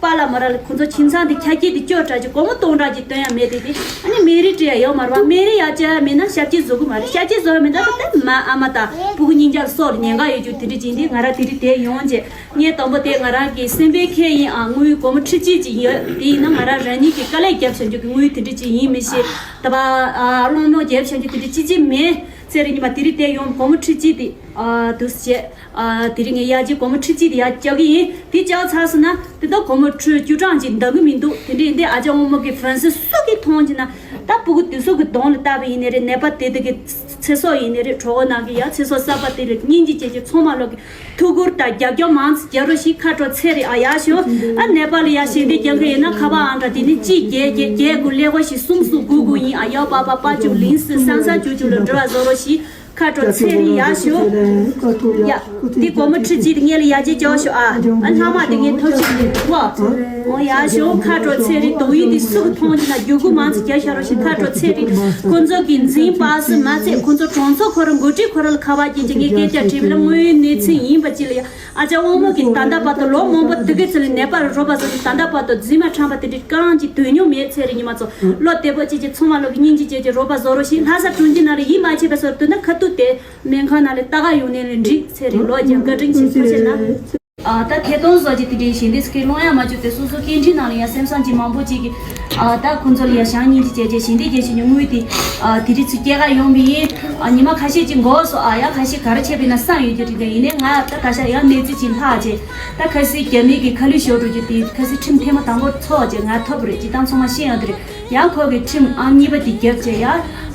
པཱ་ལགས་མོ་རང་ལ་ཁོང་ཚོ་ཁྱིམ་ཚང་དེ་ཁྱ་སྐྱེས་དེ་སྐྱོ་དྲགས་ཀྱི་སྒོར་མོ་སྟོང་ཕྲག་གཅིག་སྟོན་ཡ་མེད་དེ་དེ་ཨ་ནི་སྨན་རིན་སྤྲད་ཡ་ཡོད་མ་རེད་པ། སྨན་རིན་ཡར་བཅག་ཡ་མེད་ན་ཤ་བཅད་བཟོ་གི་མ་རེད། ཤ་བཅད་བཟོ་ཡ་མེད་ན་ད་ལྟ་མ་ཨ་མ་དང་སྤུ་གུ་གཉིས་ཀ་ལ་སྲོག་ལ་ཉེན་ཁ་ཡོད་རྒྱུ་དེ་འདྲ་ཅིག་ཡིན་དུས་ང་རང་དེ་རིང་དེ་ཡོང་རྗེས་ངས་དང་པོ་དེ་ང་རང་གི་སེམས་པའི་ཁྱེད་ཡིན་ཨ་དངུལ་སྒོར་མོ་ཁྲི་གཅིག་ཅིག་ཡོད། དེ་ཡིན་ན་ང་རང་རང་ཉིད་ཀྱི་དཀའ་ལས་བརྒྱབ་བྱས་རྒྱུ་གི་དངུལ་དེ་འདྲ་ཅིག་ཡིན་མི་ཤེས། ད་པ་ཨ་སློང་མོ་བརྒྱབ་བྱས་རྒྱུ་དེ་འདྲ་ཅིག་ཅིག་མེད། ཚེ་རིང་ཉི་མ་དེ་རིང་དེ་ཡོང་སྒོར་མོ་ཁྲི་གཅིག་དེ་ཨ་འདུག་བྱས། ཨ་དེ་རིང་ངས་ཡར་རྗེས་སྒོར་མོ་ཁྲི་གཅིག་དེ་ཡར་བཅག་གི་ཡིན། དེ་བཅག་ཚར་སོང་ན་དེ་ད་སྒོར་མོ་ཁྲི་བཅུ་གྲངས་ཅིག་འདང་གི་མི་འདུག་དེ་འདྲ་ཡིན་དུས་ཨ་ཅག་དབང་མོ་གི་ཧྥ་རན་སི་སུ་གིས་མཐོང་གི་ན་ད་སྤུ་གུ་དེ་ཚོ་གི་གདོང་ལ་བལྟས་པ་ཡིན་ནའི་རེད། ནད་པ་དེ་དག་གི་ཚེ་སྲོག་ཡིན་ནའི་རེད། གྲོད་ཁོག་ནང་གི་ཡ་ཚེ་སྲོག་གསར་པ་དེ་ལ་སྙིང་རྗེ་སྐྱེ་རྒྱུ་ཚང་མ་ལོག་གི་ཐུགས་ཁུར་དང་རྒྱབ་སྐྱོར་མང་ཙམ་རྒྱག་རོགས་ཞེས་ཁ་དྲོ་ཚེ་རིང་ཨ་ཡག་ཤོས་ཨ་ནད་པ་ལ་ཡ་ཞལ་འདེབས་རྒྱག་མཁན་ཡིན་ན་ཁ་པར་ཨང་གྲངས་དེ་ནི་གཅིག་བརྒྱད་བརྒྱད་བརྒྱད་དགུ་ཀླད་ཀོར་བཞི་གསུམ་གསུམ་དགུ་དགུ་ཡིན། ཨ་ཡག་པགས་པ་པ་བཅུ་ལིང་སི་སང་ས་བཅུ་བཅུ་ལ་འབྲེལ་བ་བཟོ་རོགས་ཞེས་ཁ་དྲོ་ཚེ་རིང་ཡག་ཤོས། ཡ། འདི་སྒོར་མོ་ཁྲི་གཅིག་དེ་ངས་ལ་ཡར་རྗེས་བཅག་ཤོག་ཨ། ཨ་ལྷག་མ་དེ་ངས་ཐབས་ཤེས་ཀྱིས་འདུག་ཨ། འོ་ཡག་ཤོས་ཁ་དྲོ་ཚེ་རིང་དོ་ཡིན་འདི་སུ་གི་མཐོང་གི་ན་རྒྱུ་གུ་མང་ཙམ་རྒྱག་ཤ་རོགས་ཞེས་ཁ་དྲོ་ཚེ་རིང་ཁོ་ཚོ་གི་འཛིན་པ་སུ་མ་ཚད་ཁོ་ཚོ་གྲོང་ཚོ་ཁོ་རང་འགོ་ཁྲིད་ཁོ་རང་ལ་ཁ་པར་བརྒྱབ་ཀྱི་ངས་སྐད་ཆ་དྲིས་པ་ལ་དངོས་ཡོད་གནས་ཚུལ་ཡིན་པ་ཅི་ལ་ཡ། ཨ་ཅག་དབང་མོ་གིས་ད་ལྟ་བར་དུ་ལོ་མང་པོ་འདི་གའི་ཚེ་ལ་ནད་པར་རོགས་པ་བཟོ་ཞིང་ད་ལྟ་བར་དུ་རྫུན་མ་ཁྲམ་པ་དེ་འདྲའི་རྐང་གཅིག་དོན་མྱོང་མེད། ཚེ་རིང་ཉི་མ་ཚོ་བློ་བདེ་པོ་བྱེད་ཀྱི་ཚང་མ་ལོག་གི་སྙིང་རྗེ་བྱེད་ཀྱི་རོགས་པ་བཟོ་རོགས་ཞེས་ལྷ་ས་དྲུང་ཆེ་ནང་ལ་ཡིད་མ་ཆེས་པ་བཟོ་འདོད་ན་ཁ་ཐུག་དེ་སྨན་ཁང་ནང་ལ་ལྟ་ག་ཡོང་ནས་ལ་འགྲིག་ཚེ་རིང་ལོ་རྒྱ་བཀའ་དྲིན་ཆེ་ཐུགས་རྗེ་ཆེ་གནང་། ཨ་ད་ཐད་གཏོང་བཟོ་རྒྱུ་དེ་འདྲའི་ཞལ་འདེབས་སྐད་སློང་ཡ་མ་བཅུག་སྟེ་སོ་སོ་སྐད་འཕྲིན་ནང་ལ་ཡ་སེམས་བཟང་ཅིག་མང་པོ་ཅིག་གིས་ཨ་ད་ཁོང་ཚོ་ལ་ཡ་ཞང་སྙིང་རྗེ་བྱས་རྗེས་ཞལ་འདེབས་རྒྱག་བཞིན་གྱི་དངུལ་དེ་ཨ་དེ་རིང་ཚུར་སྐྱེལ་ག་ཡོང་བ་ཡིན། ཨ་ཉི་མ་ཁ་ཤས་ཅིག་འགོར་སོང་། ཨ་ཡ་ཁ་ཤས་ག་རེ་བྱས་པ་ཡིན་ན་བསམ་ཡོད་རྒྱུ་རེད། དེ་ཡིན་ནའི་ང་ད་ད་ཆ་ཡང་གནས་ཚུལ་ཅིག་ལྷག་རྗེས་ད་ཁ་སང་རྒྱ་མི་གི་ཁ་ལུད་ཤོར་འགྲོ་རྒྱུ་དེ་ཁ་སང་ཁྲིམས་ཐེངས་མ་དང་པོ་ཚོགས་རྗེས་ང་ཐོབ་པ་རེད། སྤྱིར་བཏང་ཚང་མ་ཤེས་ཡོད་དེ་རེད། ཡང་ཁོ་གི་ཁྲིམས་ཨང་གཉིས་པ་དེ་བརྒྱབ་བྱས་ཡ།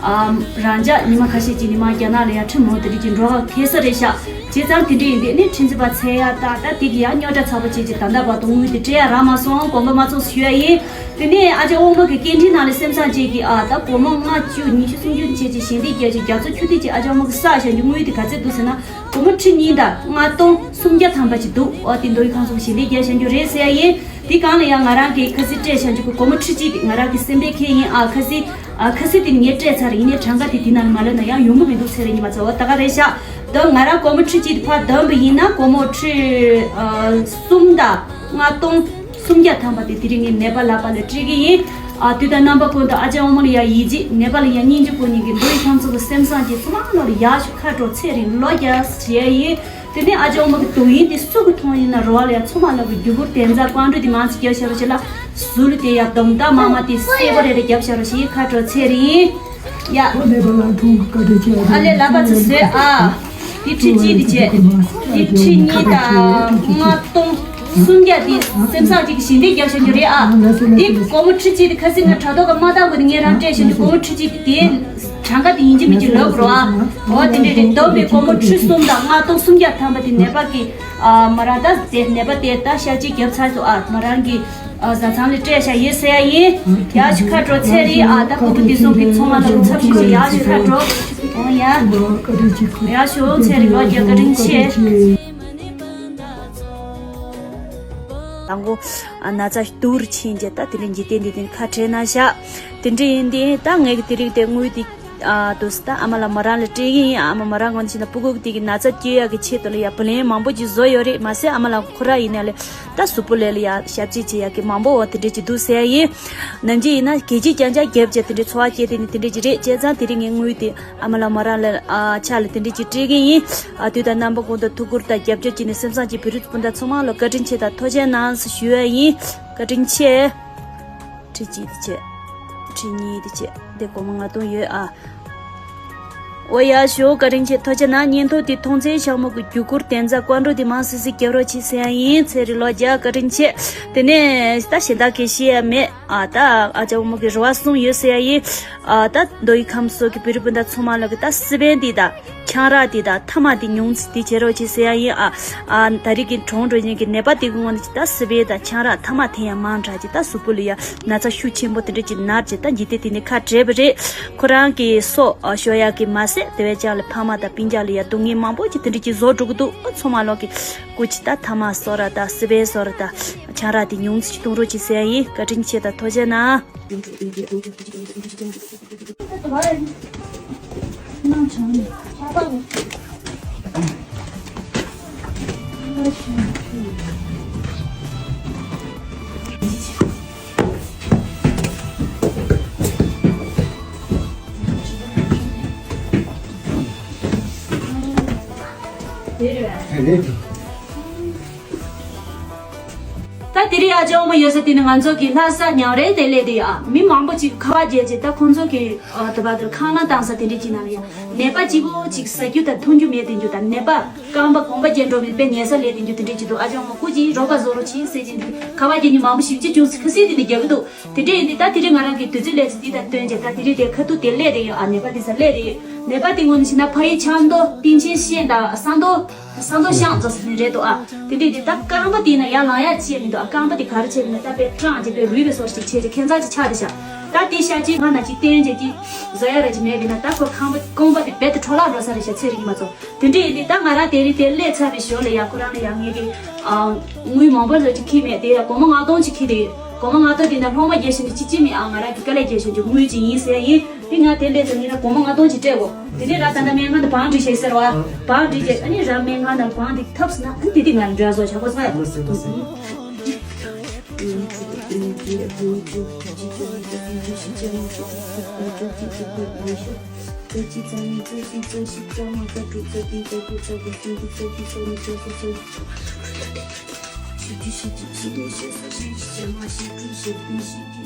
ཨམ་རང་འཇགས་ཉི་མ་ཁ་ཤས་ཅིག་ཉི་མ་རྒྱ་ནག་ལ་ཡ་ཁྲིམས་འོང་དེ་རིགས་ཀྱི་འགྲོ་བ་ཁེ་ས་རེད་ཤག་བྱས་ཙང་དེ་འདྲ་ཡིན་དུས་ནི་ཁྲིམས་རྩོད་པ་འཚོལ་ཡ་ད་ད་དེ་གི་ཡ་རྙོག་དྲ་ཚ་པོ་བྱས་ཀྱི་ད་ལྟ་བར་དུ་དངུལ་དེ་སྤྲད་ཡ་རག་མ་སོང་། གོམ་པ་མ་ཚོམས་ཞུ་ཡ་ཡིན། དེ་ནས་ཨ་ཅག་དབང་མོ་གི་སྐད་འཕྲིན་ནང་ལ་སེམས་བཟང་བྱས་ཀྱི་ཨ་ད་སྒོར་མོ་ལྔ་བཅུ་ཉི་ཤུ་སུམ་ཅུ་བྱས་ཀྱི་ཞལ་འདེབས་རྒྱག་ཅིག་རྒྱ་མཚོ་ཆུ་ཐིགས་ཀྱི་ཨ་ཅག་དབང་མོ་གི་བསགས་བཞག་རྒྱུ་དངུལ་དེ་ག་ཚད་འདུག་ཟེར་ན་སྒོར་མོ་ཁྲི་གཉིས་དང་ལྔ་སྟོང་སུམ་བརྒྱ་ཐམ་པ་ཅིག་འདུག་ཨོ་དེ་མདོ་དབུས་ཁམས་གསུམ་ཞལ་འདེབས་རྒྱག་བཞག་རྒྱུ་རེད་ཟེར་ཡ་ཡིན། དེ་སྒང་ལ་ཡང་ང་རང་གིས་ཁ་སང་སྤྲད་བཞག་རྒྱུ་གི་སྒོར་མོ་ཁྲི་གཅིག་དེ་ང་རང་གི་སེམས་པའི་ཁེ་ཡིན། ཨ་ཁ་སང་ཨ་ཁ་སང་དེ་ངས་སྤྲད་ཚར། ཡིན་ནའི་གྲངས་ཀ་དེ་དེ་ནང་ལ་མ་ལོན་ན་ཡང་ཡོང་གི་མི་འདུག་ཚེ་རིང་ཉི་མ་ཚོ་ད་ག་རེད་ཤག་ད་ང་རང་སྒོར་མོ་ཁྲི་གཅིག་དེ་ཕར་བསྡོམས་པ་ཡིན་ན་སྒོར་མོ་ཁྲི་ཨ་གསུམ་དང་ལྔ་སྟོང་སུམ་བརྒྱ་ཐམ་པ་དེ་དེ་རིང་ངས་ནད་པ་ལག་པ་ལ་སྤྲད་གི་ཡིན། ཨ་དུས་དང་རྣམ་པ་ཀུན་ཏུ་ཨ་ཅག་དབང་མོ་ལ་ཡང་ཡིད་ཆེས། ནད་པ་ལ་ཡང་སྙིང་རྗེ་ཁོ་གཉིས་ཀྱི་མདོ་དབུས་ཁམས་གསུམ་གྱི་སེམས་བཟང་གི་ཚོ་མང་ལོར་ཡག་ཤོས་ཁ་དྲོ་ཚེ་རིང་ལོ་བརྒྱ་ཞེས་ཡིན། དེ་ནས་ཨ་ཅག་དབང་མོ་གི་དོ་ཡིན་དེ་སུ་གི་མཐོང་ཡིན་ན་རོ་བ་ལ་ཡ་ཚང་མ་ལ་གི་རྒྱུ་གུར་དན་རྩ་བཀའ་འགྲོ་དེ་མང་ཙམ་རྒྱབ་ཤ་རོ་ཞེ་ལ་ཟུར་དེ་ཡ་སྡོམ་ད་མ་མ་དེ་སེ་བ་རེ་རེ་རྒྱབ་ཤ་རོ་ཞེ་ཁ་དྲོ་ཚེ་རིང་ཡ། ཨ་ལེ་ལ་པ་ཚེ་བཟོས་ཨ། དེ་ཁྲི་གཅིག་དེ་བྱས། དེ་ཁྲི་གཉིས་དང་ལྔ་སྟོང་སུམ་བརྒྱ་དེ་སེམས་བཟང་ཅིག་གི་ཞལ་འདེབས་རྒྱབ་ཤ་རྒྱུ་རེད་ཨ། དེ་སྒོར་མོ་ཁྲི་གཅིག་དེ་ཁ་སང་ང་དྲ་ཐོག་ག་མ་བཏང་གོ་དེ་ངས་རང་སྤྲད་ཤ་རྒྱུ་སྒོར་མོ་ཁྲི་གཅིག་དེ་གྲངས་ཀ་དེ་ཡིན་གཅིག་མིན་གཅིག་ལབ་རོགས་ཨ། འོ་དེ་འདྲས་རེད། བསྡོམས་པས་སྒོར་མོ་ཁྲི་གསུམ་དང་ལྔ་སྟོང་སུམ་བརྒྱ་ཐམ་པ་དེ་ནད་པ་གི་ཨ་མ་རང་ད་དེ་ནད་པ་དེ་ད་ཤ་གཅིག་བརྒྱབ་ཚར་སོང་ཨ། མ་རང་གི་ཨ་བཟའ་ཚང་ལ་སྤྲད་བཞག་ཡོད་ཟེར་ཡ་ཡིན། ཡག་ཤོས་ཁ་དྲོ་ཚེ་རིང་ཨ། ད་ཕྲུ་གུ་དེ་ཚོ་གི་ཚང་མ་ལ་ཚབ་ཞུས་ཤིག་ཡག་ཤོས་ཁ་དྲོ། འོ་ཡ། ཡག་ཤོས་ཚེ་རིང་ལོ་བརྒྱ་བཀའ་དྲིན་ཆེ། དང་པོ་ཨ་ན་ཚ་སྡུག་རུ་ཕྱིན་རྗེས་ད་དེ་འདྲའི་འཇིག་རྟེན་འདི་དེ་ཁ་བྲལ་ན་བཞག་དེ་འདྲ་ཡིན་དེ་ད་ངས་གི་དེ་རིང་དེ་དངུལ་དེ་ཨ་དུས་ད་ཨ་མ་ལ་མོ་རང་ལ་སྤྲད་གི་ཡིན། ཨ་མ་མོ་རང་ངོ་ནས་བྱས་ན་སྤུ་གུ་དེ་གི་ན་ཚ་སྐྱེལ་ཡག་གི་ཆེད་དུ་ལ་ཡ་བུ་ལོན་མང་པོ་ཅིག་བཟོ་ཡོད་རེད། མ་ཟད་ཨ་མ་ལ་ཁོ་རང་ཡིན་ན་ལས་ད་གཟུགས་པོ་ལས་ལ་ཡ་ཞབས་ཕྱི་བྱེད་ཡག་གི་མང་པོ་འོ་དེ་འདྲ་ཅིག་འདུག་ཟེར་ཡ་ཡིན། ནམ་རྒྱུན་ཡིན་ན་གད་ཕྱིས་རྐྱང་རྐྱང་བརྒྱབ་བྱས་དེ་འདྲའི་འཚོ་བ་སྐྱེལ་དེ་ནི་དེ་འདྲ་ཅིག་རེད། བྱས་ཙང་དེ་རིང་ངས་དངུལ་དེ་ཨ་མ་ལ་མོ་རང་ལ་ཨ་ཆ་ལ་དེ་འདྲ་ཅིག་སྤྲད་གི་ཡིན། ཨ་དུས་དང་རྣམ་པ་ཀུན་ཏུ་ཐུགས་ཁུར་དང་རྒྱབ་སྐྱོར་བྱས་ནས་སེམས་བཟང་གྱིས་བོད་རིགས་སྤུན་ཟླ་ཚང་མ་ལ་བཀའ་དྲིན་ཆེ་དང་ཐུགས་རྗེ་གནང་ཞུ་ཡ་ཡིན། བཀའ་དྲིན་ཆེ། ཁྲི་གཅིག་དེ་བྱས། ཁྲི་གཉིས་དེ་བྱས། འདི་སྒོར་མོ་ལྔ་སྟོང་ཡོད་ཨ། འོ་ཡ་ཞོ་བཀའ་དྲིན་ཆེ་ཐུགས་རྗེ་གནང་། བརྙན་ཐུང་དེ་མཐོང་ཚེ་ཤག་མོ་གི་རྒྱུ་སྐུར་དན་རྩ་བཀའ་འགྲོ་དེ་མང་སི་སི་རྒྱབ་རོགས་བྱེད་ཟེར་ཡ་ཡིན། ཚེ་རིང་ལོ་བརྒྱ་བཀའ་དྲིན་ཆེ། དེ་ནས་ད་གཞན་དག་གི་བཤད་ཡ་མེད་ཨ། ད་ཨ་ཅག་བུ་མོ་གི་རེ་བ་གསུམ་ཡོད་ཟེར་ཡ་ཡིན་ཨ། ད་མདོ་དབུས་ཁམས་གསུམ་གི་བོད་རིགས་སྤུན་ཟླ་ཚང་མ་ལ་གི་ད་སི་པན་དེ་ད། ཆང་རག་དེ་དང་ཐ་མག་དེ་ཉུང་ཙམ་དེ་བྱེད་རོགས་བྱེད་ཟེར་ཡ་ཡིན། ཨ་ཨ་ད་རེས་ཀྱི་གྲོངས་འགྲོ་མཁན་གྱི་ནད་པ་དེ་གི་ངོས་ནས་ཅིག་ད་སི་པན་དང་ཆང་རག་ཐ་མག་འཐེན་ཡ་མང་དྲགས་ཅིག་ད་གཟུགས་པོ་ལ་ཡ་ན་ཚ་ཤུགས་ཆེན་པོ་དེ་འདྲ་ཅིག་ན་ཅིག་ད་འཇིག་རྟེན་དེ་ནས་ཁ་བྲལ་བ་རེད། ཁོ་རང་གི་སྲོག་ཨ་ཤོར་ཡ་གི་མ་ཟད་དེ་བས་ཀྱང་ལ་ཕ་མ་དང་སྤུན་ཀྱག་ལ་ཡ་སྡུག་བསྔལ་མང་པོ་ཅིག་དེ་འདྲ་ཅིག་བཟོ་འགྲོ་གི་འདུག་ཨ་ཚང་མ་ལོག་གི་སྐུ་མཁྱེན་ད་ཐ་མག་གསོག་ར་ད་སི་པན་གསོག་ར་ད་ཆང་རག་དེ་ཉུང་ཙམ་ཅིག་གཏོང་རོགས་བྱེད་ཟེར་ཡ་ཡིན། བཀའ་དྲིན་ཆེ་ད་ཐུགས་རྗེ་གནང་། ད་དེ་རིང་ཨ་ཅག་འོ་མ་ཡོད་ས་དེ་ནི་ང་ཚོ་གི་ལྷ་ས་ཉང་རལ་དེ་སླེབས་དེ་ཡ། མི་མང་པོ་ཅིག་ཁ་བ་བརྒྱབ་བྱས་ད་ཁོང་ཚོ་གི་ཨ་དེ་བ་དེར་ཁ་ལག་བཏང་ས་དེ་འདྲ་ཅིག་ནང་ལ་ཡ། ནད་པ་གཅིག་པོ་ཅིག་ཟ་རྒྱུ་དང་འཐུང་རྒྱུ་མེད་དེ་འགྱུར་དང་ནད་པ་རྐང་པ་གོམ་པ་བརྒྱབ་འགྲོ་བའི་དཔེ་ཉལ་ས་སླེབས་དེ་འགྱུར་དེ་འདྲ་ཅིག་འདུག་ཨ་ཅག་འོ་མ་སྐུ་མཁྱེན་རོགས་པ་བཟོ་རོགས་བྱེད་ཟེར་གྱིན་འདུག་ཁ་བ་བརྒྱབ་མཁན་མང་པོ་ཞེ་པོ་ཅིག་བྱུང་ཟེར་ཁ་སང་དེ་ནས་རྒྱག་གི་འདུག་དེ་འདྲ་ཡིན་དུས་ད་དེ་རིང་ང་རང་གི་དུས་ཚོད་སླེབས་ཚེ་འདི་དང་བསྟུན་བྱས་ད་དེ་རིང་དེ་ཁ་ཐུག་དེ་སླེབས་རེད་ཡོད་ཨ། ནད་པ་དེ་ས་སླེབས་རེད། ནད་པ་དེ་ངོས་ནས་བྱས་ན་ཕ་ཡུལ་ཆབ་མདོ་སྟེང་ཆེན་ཤན་དང་ས་མདོ་ས་མདོ་ཤང་རྫོང་ཟེར་ནས་རེད་འདུག་ཨ། དེ་འདྲ་ཡིན་དུས་ད་རྐང་པ་དེ་ན་ཡར་ལངས་ཡ་བྱས་མི་འདུག་ཨ། རྐང་པ་དེ་ག་རེ་བྱས་མིན་ན་ད་དཔེ་སྐྲངས་བྱས་དཔེ་རུལ་བའི་བཟོ་ཞིག་བྱས་རེད། ཁྱད་མཚར་ཅིག་ཆགས་རེད་ཤག་ད་དེ་ཤ་གཅིག་ང་ན་གཅིག་བསྟན་བྱས་ཀྱི་བཟོ་ཡ་ར་ཅིག་མེད་པས་ན་ད་ཁོ་རྐང་པ་རྐང་པ་དེ་རྦད་དེ་འཕྲོ་བརླག་འགྲོ་ས་རེད་ཤག་ཚེ་རིང་མ་ཚོ། དེ་འདྲ་ཡིན་དུས་ད་ང་རང་དེ་རིང་དེ་སླེབས་ཚར་བའི་ཞོར་ལ་ཡ་ཁོ་རང་ལ་ཡ་ངས་དེ་ཨ་དངུལ་མང་པོ་ཟེར་གྱི་ཁྱེར་མེད་དེ་ཡ་སྒོར་མོ་ལྔ་སྟོང་ཅིག་ཁྱེར་དེ་སྒོར་མོ་ལྔ་སྟོང་དེ་ན་སློང་མ་རྒྱག་བཞིན་དུ་ཅི་ཅི་མེད་ཨ། ང་རང་གི་དཀའ་ལས་རྒྱག་བཞིན་དུ་དངུལ་ཅིག་ཡིན་ཟེར་ཡ་ཡིན། དེ་ང་དེ་སླེབས་ཚར་ངས་ན་སྒོར་མོ་ལྔ་སྟོང་ཅིག་སྤྲད་གོ། དེ་ནས་ར་ད་ལྟ་སྨན་ཁང་དུ་བང་སྒྲིག་བྱས་ཟེར་བ། བང་སྒྲིག་བྱས་ཨ་ནི་ར་སྨན་ཁང་ནང་བང་དེ་ཐབས་སུ་ན་ཨ་ནི་དེ་དེ་ང་འགྲོ་བཟོ་བྱ་གོ་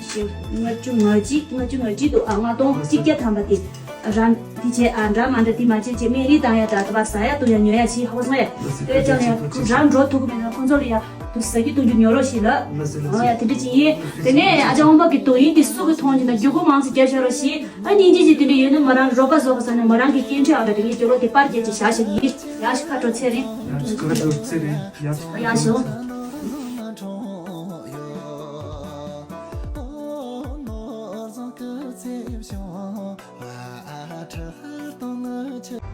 ཚ་ཡ། ལྔ་བཅུ་ང་གཅིག་ལྔ་བཅུ་ང་གཅིག་འདུག་ཨ། ལྔ་སྟོང་གཅིག་བརྒྱ་ཐམ་པ་དེ་རང་དེ་བྱས་ཨ། འདྲ་མ་འདྲ་དེ་མ་བྱས་བྱས་སྨན་རིན་བཏང་ཡ་འདྲ་ད་བ་ཟ་ཡ་བཏུང་ཡ་ཉོ་ཡ་བྱེད་ཧ་གོ་སོང་ངས། དེ་ལས་ཀྱང་ཡ་རང་འགྲོ་ཐུབ་ཀྱི་མེད་ན་ཁོང་ཚོ་ལ་ཡ་དུ་ཟ་རྒྱུ་བཏུང་རྒྱུ་ཉོ་རོགས་ཞེས་ལབ། ཨོ་ཡ་དེ་འདྲ་ཅིག་ཡིན། དེ་ནས་ཨ་ཅག་འོང་པ་གི་དོ་ཡིན་དེ་སུ་གི་མཐོང་གྱི་ན་རྒྱུ་གུ་མང་ཙམ་རྒྱབ་ཤོག་རོགས་ཞེས། ཨ་སྙིང་རྗེ་ཅིག་དེ་འདྲ་ཡོད་ན་མོ་རང་རོགས་པ་བཟོ་ག་ཟ་ནས་མོ་རང་གི་སྐད་འཕྲིན་ཨ་འདྲ་དེ་ངས་སྐྱོ་རོགས་དེ་པར་རྒྱབ་ཅིག་བཞག་ཞིག་ཡིན། ཡ་ཞིག་ཁ་དྲོ་ཚེ་རིང་། ཡ་ཞིག་ཁ་དྲོ་ཚེ་རིང་། ཡ་ཞིག་ཡ་ཞིག་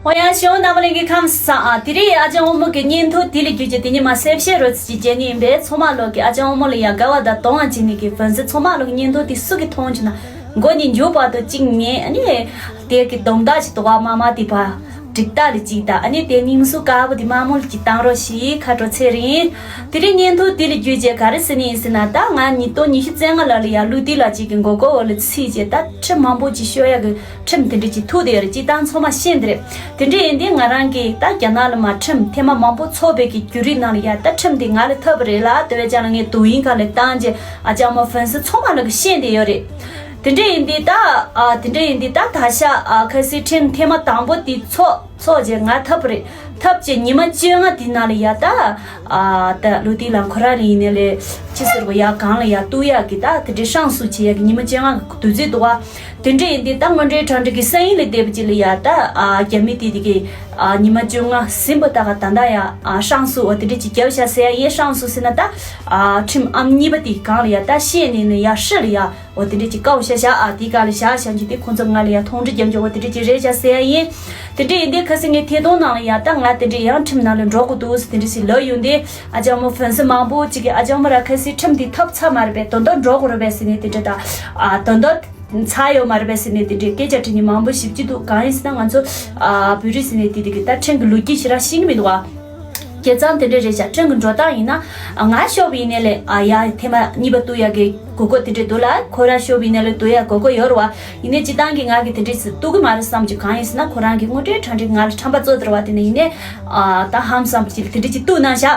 ཧོ་ཡ་ཞོ་ནམ་ལིང་གི་ཁམས་སངས་ཨ། དེ་རིང་ཨ་ཅག་འོ་མོ་གི་བརྙན་ཐུང་དེ་ལ་བརྒྱུད་ཀྱི་དེ་ཉི་མ་གསལ་བཤད་རོ་ཚིག་ཅིག་བྱས་ནི་ཡིན་པས་ཚང་མ་ལོག་གི་ཨ་ཅག་འོ་མོ་ལ་ཡ་དགའ་བ་དང་གདོང་བ་བྱིན་ནི་གི་ཕན་སེ་ཚང་མ་ལོག་གི་བརྙན་ཐུང་དེ་སུ་གི་མཐོང་བྱུང་ན་མགོ་ནས་མཇུག་བར་དུ་གཅིག་ཉན་ཨ་ནི་དེ་གི་སྡོམ་དག་ཅིག་འདུག་བ་མ་མ་དེ་བ་འགྲིག་ད་ལ་གཅིག་དང་ཨ་ནི་དེ་སྙིང་སུ་དཀར་པོ་དེ་མ་མོ་ལ་གཅིག་བཏང་རོགས་ཞེས་ཁ་དྲོ་ཚེ་རིང་། དེ་རིང་བརྙན་ཐུང་དེ་ལ་བརྒྱུད་རྗེས་ག་རེ་ཟེར་ནི་ཡིན་ཟེར་ན་ད་ང་ཉིས་སྟོང་ཉི་ཤུ་རྩ་ལྔ་ལ་ལ་ཡ་ཀླུ་ཏི་ལ་གཅིག་གི་མགོ་སྐོར་འོག་ལ་ཚིག་རྗེས་ད་ཁྲིམས་མང་པོ་ཅིག་ཤོར་ཡ་གི་ཁྲིམས་དེ་འདྲ་ཅིག་ཐུག་དེ་ཡོད་རེད། སྤྱིར་བཏང་ཚང་མ་ཤེས་འདི་རེད། དེ་འདྲ་ཡིན་དུས་ང་རང་གིས་ད་རྒྱ་ནག་ལ་མ་ཁྲིམས་ཐེངས་མ་མང་པོ་ཚོགས་པའི་གི་བརྒྱུད་རིམ་ནང་ལ་ཡ་ད་ཁྲིམས་དེ་ང་ལ་ཐོབ་པ་རེད་ལ་དེ་བས་ཀྱང་ལ་ངས་དུ་ཡིན་ག་ལ་བཏང་རྗེས་ཨ་ཅག་མ་ཕན་སེ་ཚང་མ་ལ་གི་ཤེས་འདི་ཡོད་རེད། དེ་འདྲ་ཡིན་དུས་ད་ཨ་དེ་འདྲ་ཡིན་དུས་ད་ད་ཤ་ཨ་ཁ་སི་ཁྲིམས་ཐེངས་མ་དང་པོ་དེ་ཚོགས་ཚོགས་རྗེས་ང་ཐབ་རེད། ཐབ་ཀྱི་ཉི་མ་བཅོ་ལྔ་དེ་ནང་ལ་ཡ་ད་ཨ་ད་ལོ་དེ་ལ་ཁོ་ར་རེ་ཡིན་ནས་ལས་ཅི་ཟེར་བ་ཡ་གང་ལ་ཡ་གཏུག་ཡག་གི་ད་དེ་འདྲའི་ཧྲང་སུ་བྱེད་ཡག་གི་ཉི་མ་བཅོ་ལྔ་གི་དུས་ཚོད་འདུག་བ། དེ་འདྲ་ཡིན་དུས་ད་དངོས་འབྲེལ་གྲ་སྒྲིག་གི་སང་ཉིན་ལ་བསྡད་པ་ཅིག་ལ་ཡ་ད་ཨ་རྒྱ་མི་དེ་དེ་གི་ཨ་ཉི་མ་བཅོ་ལྔ་ཟིན་པ་ད་ག་ད་ད་ཡ་ཨ་ཧྲང་སུ་འོ་དེ་འདྲ་ཅིག་རྒྱབ་བཞག་ཟེར་ཡ་ཡིན། ཧྲང་སུ་ཟེར་ན་ད་ཨ་ཁྲིམས་ཨམ་གཉིས་པ་དེ་གང་ལ་ཡ་ད་ཤེས་ནས་ནས་ཡ་ཧྲི་ལ་ཡ། འོ་དེ་འདྲས་ཀྱི་ཀའོ་ཤ་ཤ་ཨ་དེའི་ག་ལ་ཤ་ཤ་འཇུ་དེ་ཁོང་ཚོ་ང་ལ་ཡ་མཐོང་འདྲི་རྒྱབ་འཇོག་འོ་དེ་འདྲས་ཀྱི་རེད་ཤ་ཟེར་ཡ་ཡིན། དེ་འདྲས་ཡིན་དེ་ཁ་སང་ངའི་ཐད་གཏོང་ནང་ལ་ཡ་ད་ང་དེ་འདྲས་ཡང་ཁྲིམས་ནང་ལ་འགྲོ་དགོས་འདུག་ཟེར་དེ་འདྲས་ཞིག་ལབ་ཡོང་དེ་ཨ་ཅག་མོ་ཕན་སི་མང་པོ་ཅིག་གིས་ཨ་ཅག་མོ་ར་ཁ་སང་ཁྲིམས་དེ་ཐོབ་ཚར་མ་རེད་པས་དོན་དག་འགྲོ་དགོས་རེད་པས་ཟེར་ནས་དེ་འདྲས་ད་ཨ་དོན་དག་ཚར་ཡོད་མ་རེད་པས་ཟེར་ནས་དེ་འདྲས་སྐད་ཆ་དྲིས་ནས་མང་པོ་ཞིབ་ཀྱི་འདུག་གང་ཡིན་ཟེར་ན་ང་ཚོ་ཨ་བོད་རིགས་ཟེར་ནས་དེ་དེ་གི་ད་ཁྲིམས་ཀྱི་ལོ་རྒྱུས་ཞིག་ར་ཤེས་ཀྱི་མི་འདུག་ཨ། བྱས་ཙང་དེ་འདྲ་རེད་ཤག་ཁྲིམས་ཀྱི་འགྲོ་སྟངས་ཡིན་ན། ང་ཤོར་བ་ཡིན་ནའི་ལས་ཨ་ཡ་ཐེངས་མ་གཉིས་པ་གཏུག་ཡག་གི་དགོས་མཁོ་དེ་འདྲ་འདུག་ལ། ཁོ་རང་ཤོར་བ་ཡིན་ནའི་ལས་གཏུག་ཡག་དགོས་མཁོ་ཡོད་རེད་བ། ཡིན་ནའི་སྤྱིར་བཏང་གི་ང་གི་དེ་འདྲ་ཞིག་གཏུག་གི་མ་རེད་བསམ་གྱི། གང་ཡིན་ཟེར་ན་ཁོ་རང་གི་དངོས་འབྲེལ་གྲ་སྒྲིག་ང་ལ་ཁྲམ་པ་བཙོ་དེ་རེད་བ། དེ་ནས་ཡིན་ནའི་ཨ་ད་ཧམ་བསམ་གྱི་དེ་འདྲ་ཞིག་གཏུག་གནང་ཤག་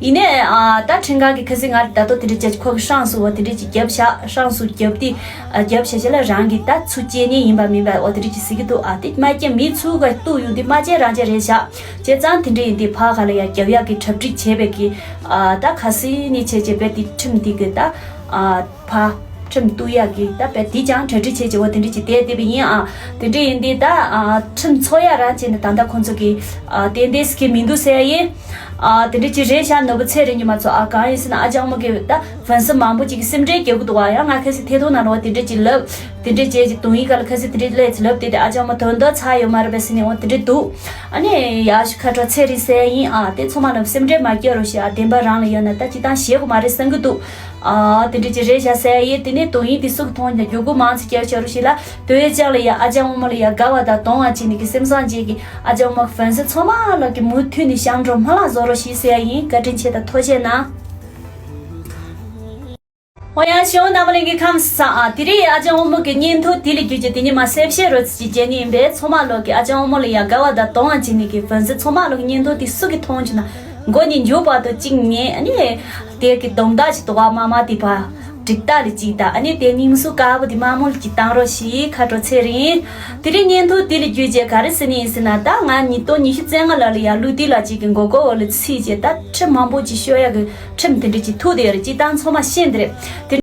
ཡིན་ནའི་ཨ་ད་ཁྲིམས་ཁང་གི་ཁ་སང་ང་ལ་ད་དོ་དེ་འདྲ་བྱས་ཁོ་གི་ཧྲང་སུ་བ་དེ་འདྲ་ཞིག་བརྒྱབ་ཤག་ཧྲང་སུ་བརྒྱབ་དེ་ཨ་བརྒྱབ་ཤག་ཤག་ལ་རང་གི་ད་ཚུར་སྐྱེལ་ཉེན་ཡིན་པ་མིན་པ་འོ་དེ་འདྲ་ཞིག་ཟེར་གྱི་འདུག་ཨ་དེ་མ་སྐྱེལ་མི་ཚུར་ག་གཏུག་ཡོང་དེ་མ་སྐྱེལ་རང་སྐྱེལ་རེད་ཤག་བྱས་ཙང་དེ་འདྲ་ཡིན་དུས་ཕར་ག་ལ་ཡ་རྒྱབ་ཡག་གི་གྲ་སྒྲིག་བྱས་པའི་གི་ཨ་ད་ཁ་སང་ནས་བྱས་བྱས་པའི་དེ་ཁྲིམས་དེ་གི་ད་ཨ་ཕར་ ཁྲིམས་གཏུག་ཡག་གི་ད་བས་དེ་ཀྱང་གྲ་སྒྲིག་བྱེད་ཀྱི་འོ་དེ་འདྲ་ཅིག་བསྡད་བསྡད་པ་ཡིན་ཨ། དེ་འདྲ་ཡིན་དུས་ད་ཨ་ཁྲིམས་འཚོགས་ཡག་རང་བྱས་ནས་ད་ལྟ་ཁོང་ཚོ་གི་ཨ་ཏན་ཏན་ཟེར་གི་མི་འདུག་ཟེར་ཡ་ཡིན། ཨ་དེ་འདྲ་ཅིག་རེད་ཤག་ནོར་བུ་ཚེ་རིང་གི་མ་ཚོ་ཨ་གང་ཡིན་ཟེར་ན་ཨ་ཅག་མོ་གི་ད་ཧྥན་སི་མང་པོ་ཅིག་གི་སེམས་ཁྲལ་རྒྱག་གི་འདུག་བ། ཡང་ང་ཁ་སང་ཐད་གཏོང་ནང་ལ་བ་དེ་འདྲ་ཅིག་ལབ། དེ་འདྲ་བྱས་ཀྱི་དུང་ཡིག་ག་ལ་ཁ་སང་དེ་འདྲ་སླེབས་ཚེ་ལབ་དེ་དེ་ཨ་ཅག་མོ་དོན་དག་ཚར་ཡོད་མ་རེད་པས་ཟེར་ནས་འོ་དེ་འདྲ་འདུག་ཨ་ནི་ཡག་ཤོས་ཁ་དྲོ་ཚེ་རིང་ཟེར་ཡ་ཡིན་ཨ། དེ་ཚང་མ་ལ་སེམས་ཁྲལ་མ་སྐྱེ་རོགས་ཞེས་ཨ་བདེན་པ་རང་ལ་ཡོད་ན་ད་ཅི་ཐང་ཞེད་དགོས་མ་རེད་བསམ་གི་འདུག་ཨ་དེ་འདྲ་ཅིག་རེད་ཤག་ཟེར་ཡ་ཡིན། དེ་ནས་དུང་ཡིག་དེ་སུ་གི་མཐོང་ཡིན་ན་མགྱོགས་པོ་མང་ཙམ་སྐྱེལ་བྱ་རོགས་ཞེས་ལ་དོན་ཡོད་ཅག་ལ་ཡ་ཨ་ཅག་མོ་མོ་ལ་ཡ་དགའ་བ་དང་གདུང་བ་བྱས་ནས་ཀྱི་སེམས་བཟང་བྱས་ཀྱི་ཨ་ཅག་མོ་ཧྥན་སི་ཚང་མ་ལ་གི་མུ་མཐུད་ནས་ཞབས་འདྲོག་མ་ལ་བཟོ་རོགས་ཞེས་ཟེར་ཡ་ཡིན། བཀའ་དྲིན་ཆེ་དང་ཐུགས་རྗེ་གནང་། ཨོ་ཡ་ཞོ་ནམ་ལིང་གི་ཁམས་བཟང་ཨ། དེ་རིང་ཨ་ཅག་འོ་མོ་གི་བརྙན་ཐུང་དེ་ལ་བརྒྱུད་ཀྱི་དེ་ཉིན་མ་གསལ་བཤད་རོ་ཙི་ཅི་བྱས་ནི་ཡིན་པས་ཚང་མ་ལོག་གི་ཨ་ཅག་འོ་མོ་ལ་ཡ་དགའ་བ་དང་གདུང་བ་བྱེད་ནི་གི་ཧྥན་སི་ཚང་མ་ལོག་གི་བརྙན་ཐུང་དེ་སུ་གི་མཐོང་བྱུང་ན་མགོ་ནས་མཇུག་བར་དུ་གཅིག་ཉན་ཨ་ནི་དེ་གི་སྡོམ་དག་ཅིག་འདུག་ག་མ་མ་དེ་བ་འགྲིག་ད་ལ་གཅིག་ད་ཨ་ནི་དེ་སྙིང་སུ་དཀར་པོ་དེ་མ་མོ་ལ་གཅིག་བཏང་རོགས་ཞེས་ཁ་དྲོ་ཚེ་རིང་། དེ་རིང་བརྙན་ཐུང་དེ་ལ་བརྒྱུད་རྗེས་ག་རེ་ཟེར་ནི་ཡིན་ཟེར་ན་ད་ང་ཉིས་སྟོང་ཉི་ཤུ་རྩ་ལྔ་ལ་ལ་ཡ་ལུ་དེ་ལ་གཅིག་གི་མགོ་སྐོར་འོག་ལ་ཚིག་རྗེས་ད་ཁྲིམས་མང་པོ་ཅིག་ཤོར་ཡ་གི་ཁྲིམས་དེ་འདྲ་ཅིག་ཐུག་དེ་ཡོད་རེད། སྤྱི་བཏང་ཚང་མ་ཤེས་འདི་རེད། དེ་